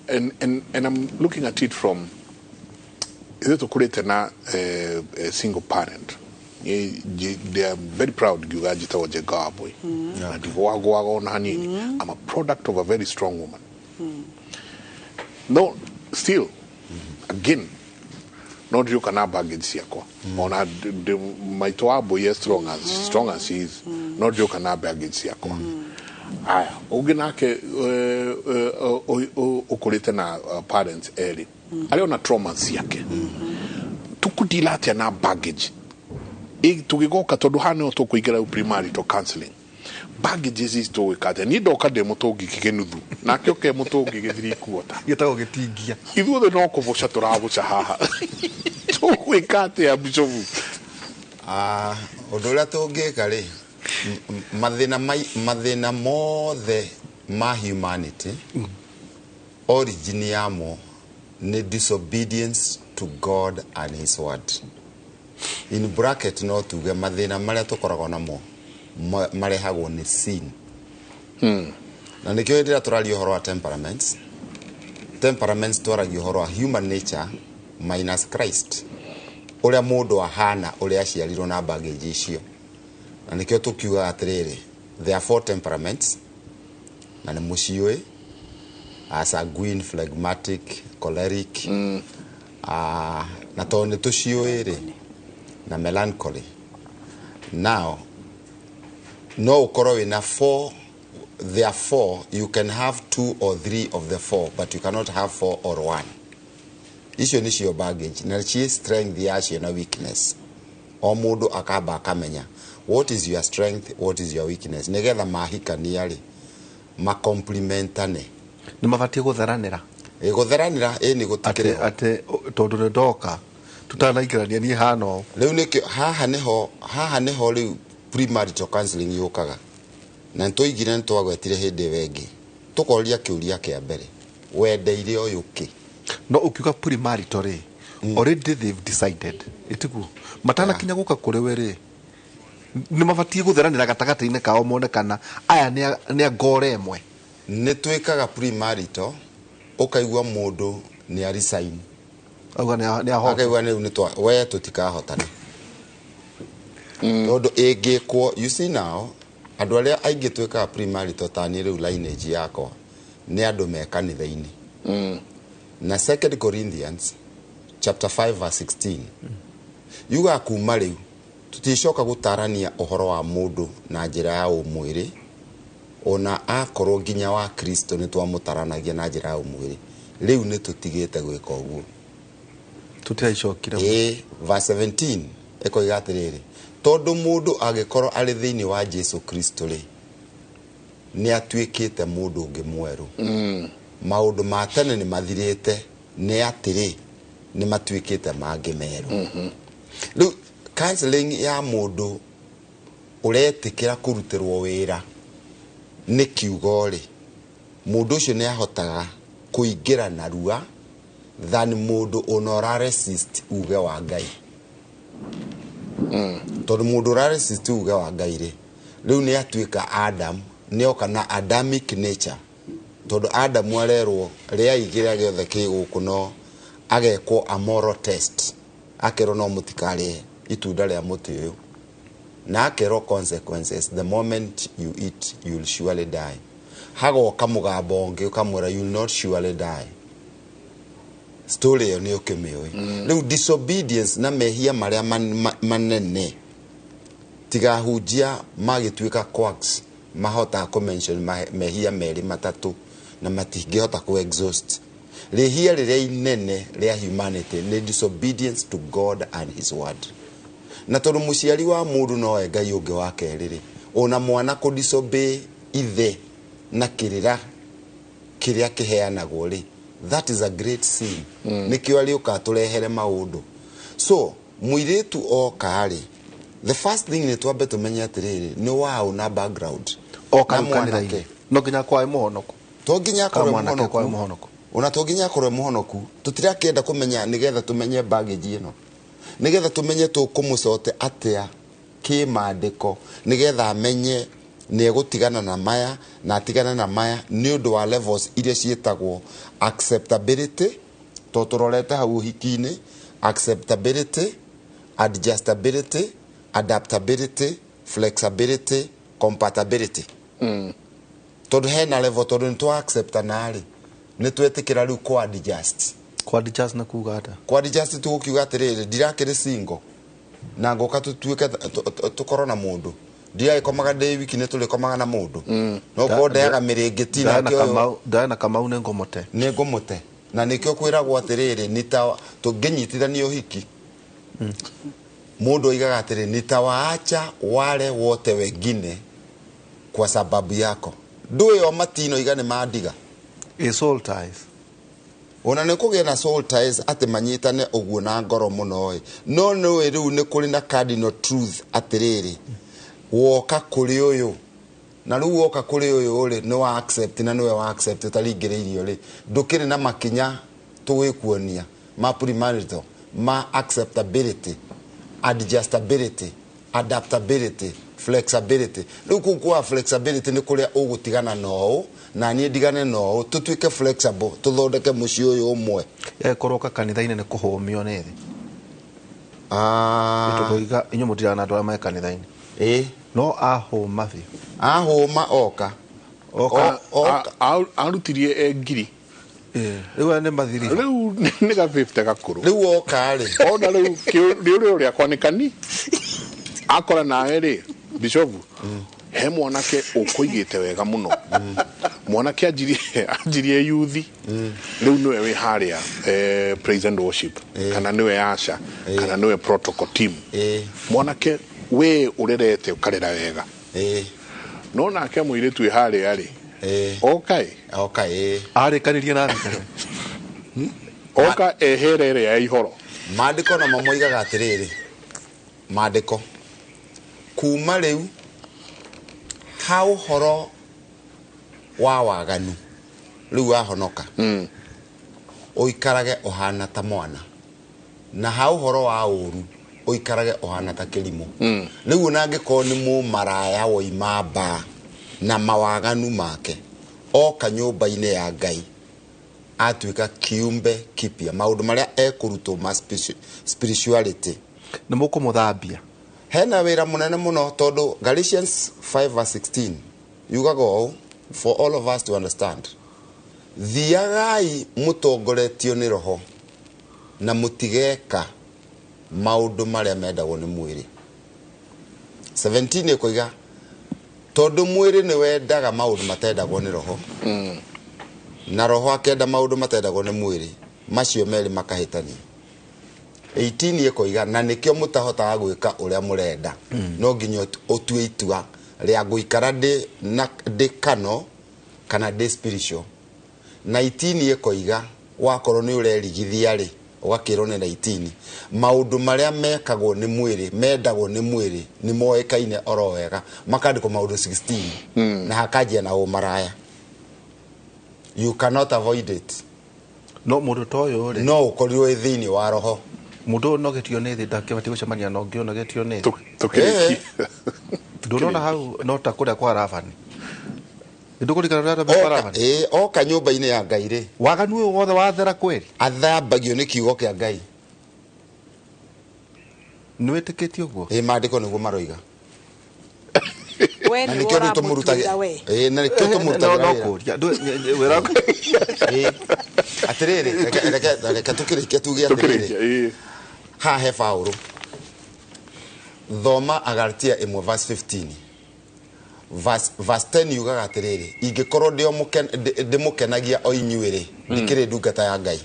and I'm looking at it from ithuĩ tũkũrĩte na single parent. They are very proud ngiuga njĩtagwo Njenga wa Mbui na ndigwagwaga ona hanini. I'm a product of a very strong woman. No, still again, no ndiũka na baggage ciakwa. Ona maitũ wa Mbui, as strong as she is, no ndiũka na baggage ciakwa. Aya ũngĩ nake ũkũrĩte na parents erĩ, arĩ ona trauma ciake. Tũkũdeal atĩa na baggage? Tũgĩgoka tondũ haha nĩho tũkũingĩra rĩu premarital counseling, baggages ici tũgwĩka atĩa? Niĩ ndoka ndĩ mũtũngi kĩnuthu, nake oke mũtũngi gĩthiri kuota. Gĩtagwo gĩtingia. Ithuothe no kũbũca tũrabũca haha. Tũgwĩka atĩa, bishofu? Ah, ũndũ ũrĩa tũngĩka rĩ, mathĩna mothe ma humanity, origin yamo nĩ disobedience to God and his word. In bracket, no tuge mathĩna marĩa tũkoragwo namo marehagwo nĩ sin. Na nĩkĩo hĩndĩ ĩrĩa tũraria ũhoro wa temperaments, temperaments twaragia ũhoro wa human nature minus Christ, ũrĩa mũndũ ahana, ũrĩa aciarirwo na baggage icio. Na nĩkĩo tũkiugaga atĩrĩrĩ, there are four temperaments, na nĩ mũciũĩ: sanguine, phlegmatic, choleric, na tondũ nĩ tũciũĩ rĩ, na melancholy. Now no ũkorwo wĩna four. There are four. You can have two or three of the four, but you cannot have four or one. Icio nĩcio baggage, na ciĩ strength yacio na weakness. O mũndũ akamba akamenya what is your strength, what is your weakness, nĩgetha mahikania rĩ, macomplementane. Nĩ mabatiĩ gũtheranĩra. Ĩ, gũtheranĩra ĩ nĩ atĩ gũtikĩrĩ ho. Atĩ tondũ nĩ ndoka tutanaingĩrania niĩ hana ũũ. Rĩu nĩkĩo haha nĩho rĩu premarital counseling yũkaga, na nĩtũigire, nĩtwagwetire hĩndĩ ĩyo ĩngĩ, tũkoria kĩũria kĩa mbere, wendeire ũyũ kĩ? No ũkiuga premarital rĩ, already they've decided, ĩtiguo? Matanakinya gũka kũrĩ we rĩ, nĩ mabatiĩ gũtheranĩra gatagatĩ-inĩ kao, mone kana aya nĩ a ngoro ĩmwe. Nĩ twĩkaga premarital, ũkaigua mũndũ nĩ a resign. Auga nĩ ahota. Akaigua rĩu nĩ we tũtikahotana. Tondũ ĩngĩkwo, you see now, andũ arĩa aingĩ twĩkaga premarital ta niĩ rĩu lineage yakwa nĩ andũ me kanitha-inĩ. Na 2 Corinthians chapter 5 verse 16 yugaga kuma rĩu tũticoka gũtarania ũhoro wa mũndũ na njĩra ya ũmwĩrĩ, ona akorwo nginya wa Kristo nĩ twamũtaranagia na njĩra ya ũmwĩrĩ, rĩu nĩ tũtigĩte gwĩka ũguo. Tũtiracokire. Ĩĩ, verse 17 ĩkoiga atĩrĩrĩ, tondũ mũndũ angĩkorwo arĩ thĩinĩ wa Jesu Kristo rĩ, nĩ atuĩkĩte mũndũ ũngĩ mwerũ. Maũndũ ma tene nĩ mathirĩte, nĩ atĩrĩ nĩ matuĩkĩte mangĩ merũ. Rĩu counseling ya mũndũ ũretĩkĩra kũrutĩrwo wĩra nĩ kiugo rĩ, mũndũ ũcio nĩ ahotaga kũingĩra narua than mũndũ ona ũra resist uge wa Ngai. Tondũ mũndũ ũra resist uge wa Ngai rĩ, rĩu nĩ atuĩka Adam, nĩ oka na Adamic nature. Tondũ Adamu arerwo rĩai kĩrĩa gĩothe kĩ gũkũ, no agekwo a moral test, akerwo no mũtikarĩe itunda rĩa mũtĩ ũyũ, na akerwo consequences, the moment you eat you will surely die. Hagoka mũgambo ũngĩ ũkamwĩra you will not surely die. Story ĩyo nĩ ũkĩmĩũĩ. Rĩu disobedience na mehia marĩa manene tigahunjia magĩtuĩka quacks, mahotaga kũ-mention mehia merĩ matatũ na matingĩhota kũ-exhaust. Rĩhia rĩrĩa inene rĩa humanity nĩ disobedience to God and his word. Na tondũ mũciari wa mũndũ nowe Ngai ũngĩ wa kerĩ rĩ, ona mwana kũ-disobey ithe na kĩrĩra kĩrĩa kĩheanagwo rĩ, that is a great sin. Nĩkĩo arĩũka tũrehere maũndũ. So mũirĩtu oka rĩ, the first thing nĩ twambe tũmenye atĩrĩrĩ, nĩ waũ na background. Oka Na rĩu kanitha-inĩ. mwanake. No nginya kwae mũhonoko. To nginya Kana akorwo mwanake kwae mũhonoku. mũhonoko. Ona to nginya akorwo mũhonoku, tũtirakĩenda kũmenya nĩgetha tũmenye baggage ĩno, nĩgetha tũmenye tũkũmũcote atĩa kĩmandĩko, nĩgetha amenye nĩ egũtigana na maya na atigane na maya nĩ ũndũ wa levels iria ciĩtagwo acceptability, to tũrorete hau ũhiki-inĩ, acceptability, adjustability, adaptability, flexibility, compatibility. Tondũ hena level, tondũ nĩ twa accept na rĩ, nĩ twetĩkĩra rĩu kũ adjust. Kũ adjust na kuga atĩa? Kũ adjust tũgũkiuga atĩrĩrĩ, ndirakĩrĩ single na ngoka tũtuĩke tũkorwo na mũndũ, ndiragĩkomaga ndĩ wiki, nĩ tũrĩkomaga na mũndũ, no korwo ndeaga mĩrĩngĩti Diana nake ũyũ Kamau, Diana Kamau nĩ ngũmũte. Nĩ ngũmũte, na nĩkĩo kwĩragwo atĩrĩrĩ, nĩ ta tũngĩnyitithania ũhiki, mũndũ oigaga atĩrĩ, nitawaacha wale wote wengine kwa sababu yako. Ndũĩ o matino iga nĩ mandiga. A soul ties. Ona nĩ kũgĩa na soul ties atĩ manyitane ũguo na ngoro mũno ĩ, no nĩũĩ rĩu nĩ kũrĩ na cardinal truth atĩrĩrĩ, woka kũrĩ ũyũ na rĩu woka kũrĩ ũyũ rĩ, nĩ wa accept na nĩwe wa accept ũtaringĩrĩirio rĩ, ndũkĩrĩ na makinya tũgwĩkuonia ma premarital, ma acceptability, adjustability, adaptability, flexibility. Rĩu kũu kwa flexibility nĩ kũrĩa ũgũtigana na ũũ na niĩ ndigane na ũũ, tũtuĩke flexible, tũthondeke mũciĩ ũyũ ũmwe. Ĩkorwo kanitha-inĩ nĩ kũhũmio nĩ thĩ. Ah. Tũkoiga inyuĩ mũtirana na andũ arĩa me kanitha-inĩ. Ĩ. No ahũma biũ. Ahũma oka. Oka. Oka. Arutirie e ngiri. Rĩu aya nĩ mathiri. Rĩu nĩ ga 50 gakũrũ. Rĩu oka rĩ. Ona rĩu rĩũrĩro rĩakwa nĩ kani. Akora nawe rĩ, Bishofu, he mwanake ũkũigĩte wega mũno. Mwanake anjirie yuthi. Rĩu nĩwe wĩ harĩa, praise and worship. Kana nĩwe Asha, kana nĩwe protocol team. Mwanake we ũrerete ũkarera wega. No nake mũirĩtu wĩ harĩa rĩ, oka ĩ. Oka ĩ. Arĩkanirie na thikara. Oka ehere ĩrĩa ya ihoro. Maandĩko namo moigaga atĩrĩrĩ, maandĩko kuma rĩu ha ũhoro wa waganu rĩu wahonoka, ũikarage ũhana ta mwana, na ha ũhoro wa ũru ũikarage ũhana ta kĩrimũ. Rĩu ona angĩkorwo nĩ mũmaraya woima mbaa na mawaganu make, oka nyũmba-inĩ ya Ngai atuĩka kiumbe kipya, maũndũ marĩa ekũrutwo ma spirituality. Nĩ mũkũmũthambia. Hena wĩra mũnene mũno tondũ Galatians 5 verse 16 yugaga ũũ, for all of us to understand: thiagai mũtongoretio nĩ roho na mũtigeka maũndũ marĩa mendagwo nĩ mwĩrĩ. 17 ĩkoiga tondũ mwĩrĩ nĩ wendaga maũndũ matendagwo nĩ roho, na roho akenda maũndũ matendagwo nĩ mwĩrĩ, macio merĩ makahĩtania. 18 ĩkoiga na nĩkĩo mũtahotaga gwĩka ũrĩa mũrenda, no nginya ũtue itua rĩa gũikara ndĩ kano kana ndĩ spiritual. 19 ĩkoiga wakorwo nĩ ũrerigithia rĩ, ũgakĩrwo nĩ 19 maũndũ marĩa mekagwo nĩ mwĩrĩ, mendagwo nĩ mwĩrĩ, nĩ moĩkaine oro wega, makandĩkwo maũndũ 16 na hakanjia na ũmaraya. You cannot avoid it. No mũndũ ta ũyũ rĩ, no ũkorirwo wĩ thĩinĩ wa roho. Mũndũ ũyũ ũnogetio nĩ thĩ ndangĩbatiĩ gũcemania na ũngĩ ũnogetio nĩ thĩ. Tũkĩrĩkia. Ndũrona hau no ta kũrĩa kwa Labani. Ndũkũririkana ũrĩa kwa Labani? Ĩĩ, oka nyũmba-inĩ ya Ngai rĩ, waganu ũyũ wothe wathera kweri, athambagio nĩ kiugo kĩa Ngai. Nĩ wĩtĩkĩtie ũguo? Ĩĩ, maandĩko nĩguo maroiga. We na nĩwe nĩkĩo rĩu tũmũrutagĩra. ũramũtuĩra we. Ĩĩ, na nĩkĩo tũmũrutagĩra No wĩra. kũria. Wĩra. Ĩĩ. Atĩrĩrĩ, reke tũkĩrĩkie tuge atĩrĩrĩ. Tũkĩrĩkia, ĩĩ. Haha he Paũlũ. Thoma Agalatia 1 verse 15. Verse 10 yugaga atĩrĩrĩ, ingĩkorwo ndĩmũkenagia o inyuĩ rĩ, ndikĩrĩ ndungata ya Ngai.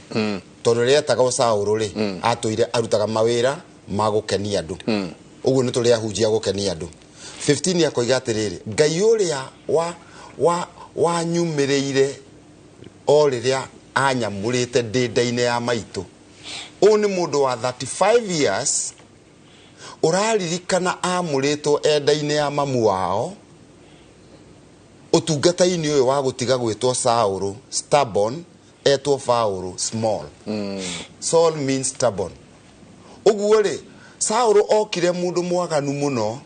Tondũ rĩrĩa etagwo Saũlũ rĩ, atũire arutaga mawĩra ma gũkenia andũ. Ũguo nĩ tũrĩ ahunjia gũkenia andũ. 15 akoiga atĩrĩrĩ, Ngai ũrĩa wanyumĩrĩire o rĩrĩa anyamũrĩte ndĩ nda-inĩ ya maitũ. Ũyũ nĩ mũndũ wa 35 years ũraririkana amũrĩtwo enda-inĩ ya mamu wao ũtungata-inĩ ũyũ wa gũtiga gwĩtwo Saũlũ stubborn, etwo Paũlũ small. Saul means stubborn. Ũguo rĩ, Saũlũ okire mũndũ mwaganu mũno,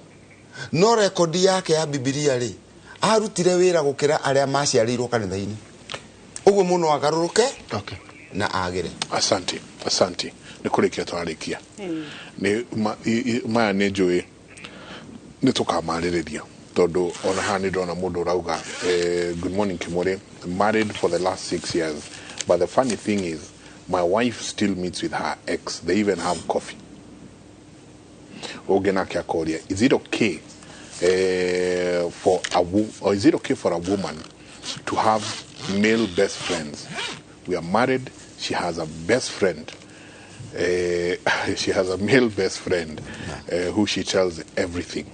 no rekondi yake ya Bibilia rĩ, arutire wĩra gũkĩra arĩa maciarĩirwo kanitha-inĩ. Ũguo mũno agarũrũke na agĩre. Asante, asante. Nĩ kũrĩkia twarĩkia. Nĩ maya nĩ njũĩ nĩ tũkamarĩrĩria tondũ ona haha nĩ ndona mũndũ ũrauga, good morning Kimore, married for the last 6 years, but the funny thing is my wife still meets with her ex, they even have coffee. Ũngĩ nake akoria, is it okay for a or is it okay for a woman to have male best friends? We are married, she has a best friend. She has a male best friend who she tells everything.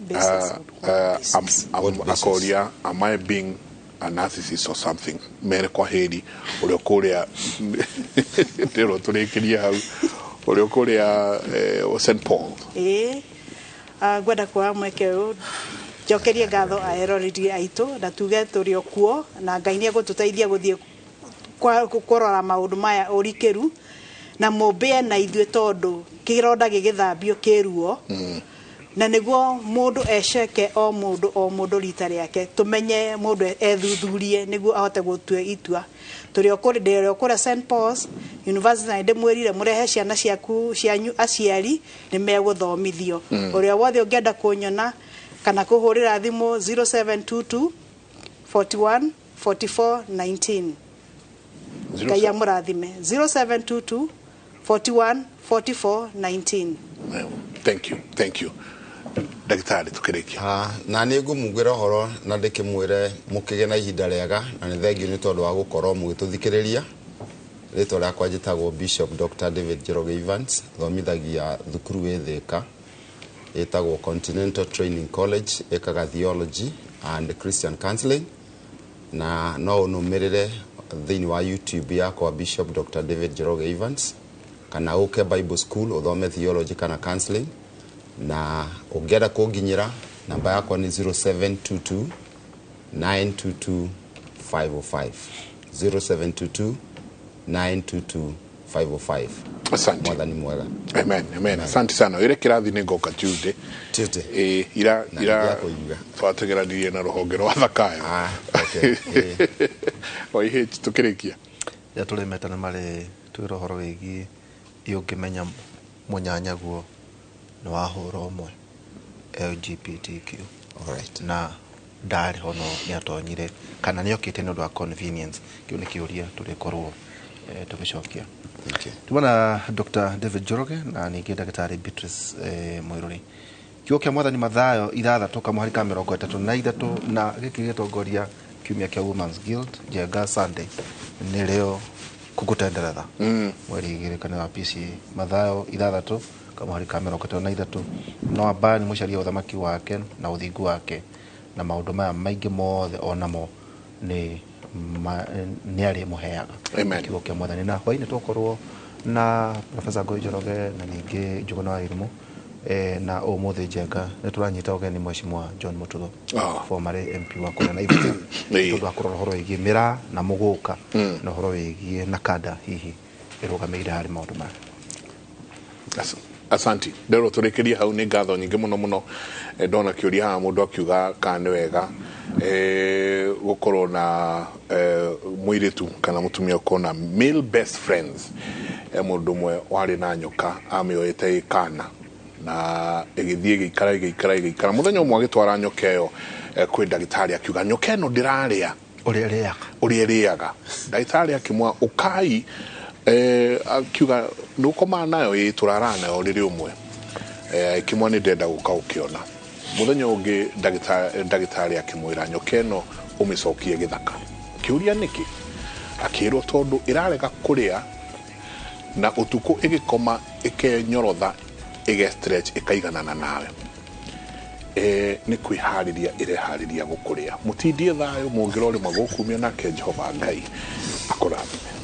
Basis. What basis? Akoria, am I being a narcissist or something? Mere kwa heri ũrĩa kũrĩa ndĩrwo tũrĩkĩrie hau ũrĩa kũrĩa St Paul. Ĩĩ, ngwenda kuoya mweke ũyũ njokerie ngatho aeroreri aitũ na tuge tũrĩ o kuo na Ngai nĩ egũtũteithia gũthiĩ kũrora maũndũ maya ũrikĩru na mũmbĩe na ithuĩ tondũ kĩronda gĩgĩthambio kĩruo. Na nĩguo mũndũ eceke o mũndũ o mũndũ rita rĩake, tũmenye mũndũ ethuthurie nĩguo ahote gũtua itua. Tũrĩ o kũrĩ, ndĩrĩ o kũrĩa St Paul's University na ndĩmwĩrire mũrehe ciana ciaku cianyu aciari nĩ megũthomithio. Ũrĩa wothe ũngĩenda kũnyona kana kũhũrĩra thimũ 0722 41 44 19. Ngai amũrathime. 0722 41 44 19. Thank you, thank you. Ndagĩtarĩ tũkĩrĩkia. Na nĩ ngũmugĩra ũhoro na ndĩkĩmwĩre mũkĩgĩe na ihinda rĩega na nĩ thengiũ nĩ tondũ wa gũkorwo mũgĩtũthikĩrĩria. Rĩtwa rĩakwa njĩtagwo Bishop Dr. David Njoroge Evans, thomithagia thukuru wĩ Thĩka ĩtagwo Continental Training College, ĩkaga theology and Christian counseling, na no ũnũmĩrĩre thĩinĩ wa YouTube yakwa Bishop Dr. David Njoroge Evans, kana ũke Bible School ũthome theology kana counseling, na ũngĩenda kũnginyĩra namba yakwa nĩ 0722 922 505. 0722 922 505. Asante. Mwathani mwega. Amen, amen. Asante sana. Ire kĩrathi nĩ ngoka Tuesday. Tuesday. Ira Na ira nĩ kũigua. twategeranirie na rũhonge rwa Thakayo. Okay. O ihe tũkĩrĩkia. Ya tũrĩmete nĩ marĩ twĩra ũhoro wĩgiĩ ĩ ũngĩmenya mũnyanyaguo Nĩ wahũra ũmwe LGBTQ. Alright. Na ndarĩ ho no nĩ atonyire kana nĩ okĩte nĩ ũndũ wa convenience. Kĩu nĩ kĩũria tũrĩkorwo tũgĩcokia. Thank you. Tumana Dr. David Njoroge na ningĩ ndagĩtarĩ Beatrice Muiruri. Kiugo kĩa Mwathani, Mathayo 6 kamũhari ka 33, na gĩkĩ gĩtongoria kiumia kĩa Women's Guild Njenga Sunday, nĩrĩo kũgũtenderetha 2 kana wa PCA. Mathayo 6 kamũhari ka 33: "No ambani mũcarie ũthamaki wake na ũthingu wake, na maũndũ maya maingĩ mothe onamo nĩ arĩ mũheaga." Amen. Kiugo kĩa Mwathani. Na hwainĩ tũkorwo na Professor Ngũi Njoroge na ningĩ Njũgũna wa Irimũ. Na ũmũthĩ Njenga nĩ tũranyita ũgeni Mheshimiwa John Mututho, former MP wa kũrĩa Naivasha, tondũ wa kũrora ũhoro wĩgiĩ mĩraa na mũgũka na ũhoro wĩgiĩ NACADA hihi ĩrũgamĩrĩire harĩ maũndũ maya. Asanti. Nderwo tũrĩkĩrie hau. Nĩ ngatho nyingĩ mũno mũno. Ndona kĩũria haha, mũndũ akiuga kana nĩ wega gũkorwo na mũirĩtu kana mũtumia ũkorwo na male best friends. Mũndũ ũmwe warĩ na nyoka amĩoete ĩ kana na ĩgĩthiĩ ĩgĩikara ĩgĩikara ĩgĩikara. Mũthenya ũmwe agĩtwara nyoka ĩyo kwĩ ndagĩtarĩ, akiuga, "Nyoka ĩno ndĩrarĩa ũrĩa ĩrĩaga." Ũrĩa ĩrĩaga. Ndagĩtarĩ akĩmwa ũkai, akiuga, "Nĩ ũkomaga nayo?" "Ĩ, tũraraga nayo rĩrĩ ũmwe." Akĩmwa, "Nĩ ndenda gũka ũkĩona." Mũthenya ũngĩ ndagĩtarĩ akĩmwĩra, "Nyoka ĩno ũmĩcokie gĩthaka." Kĩũria, "Nĩkĩ?" Akĩrwo, "Tondũ ĩrarega kũrĩa na ũtukũ ĩgĩkoma ĩkenyorotha, ĩge stretch, ĩkaiganana nawe, nĩ kwĩharĩria ĩreharĩria gũkũrĩa." Mũtindie thayũ, mũngĩrora rĩmwe gũkumia nake Jehova Ngai akũrathime.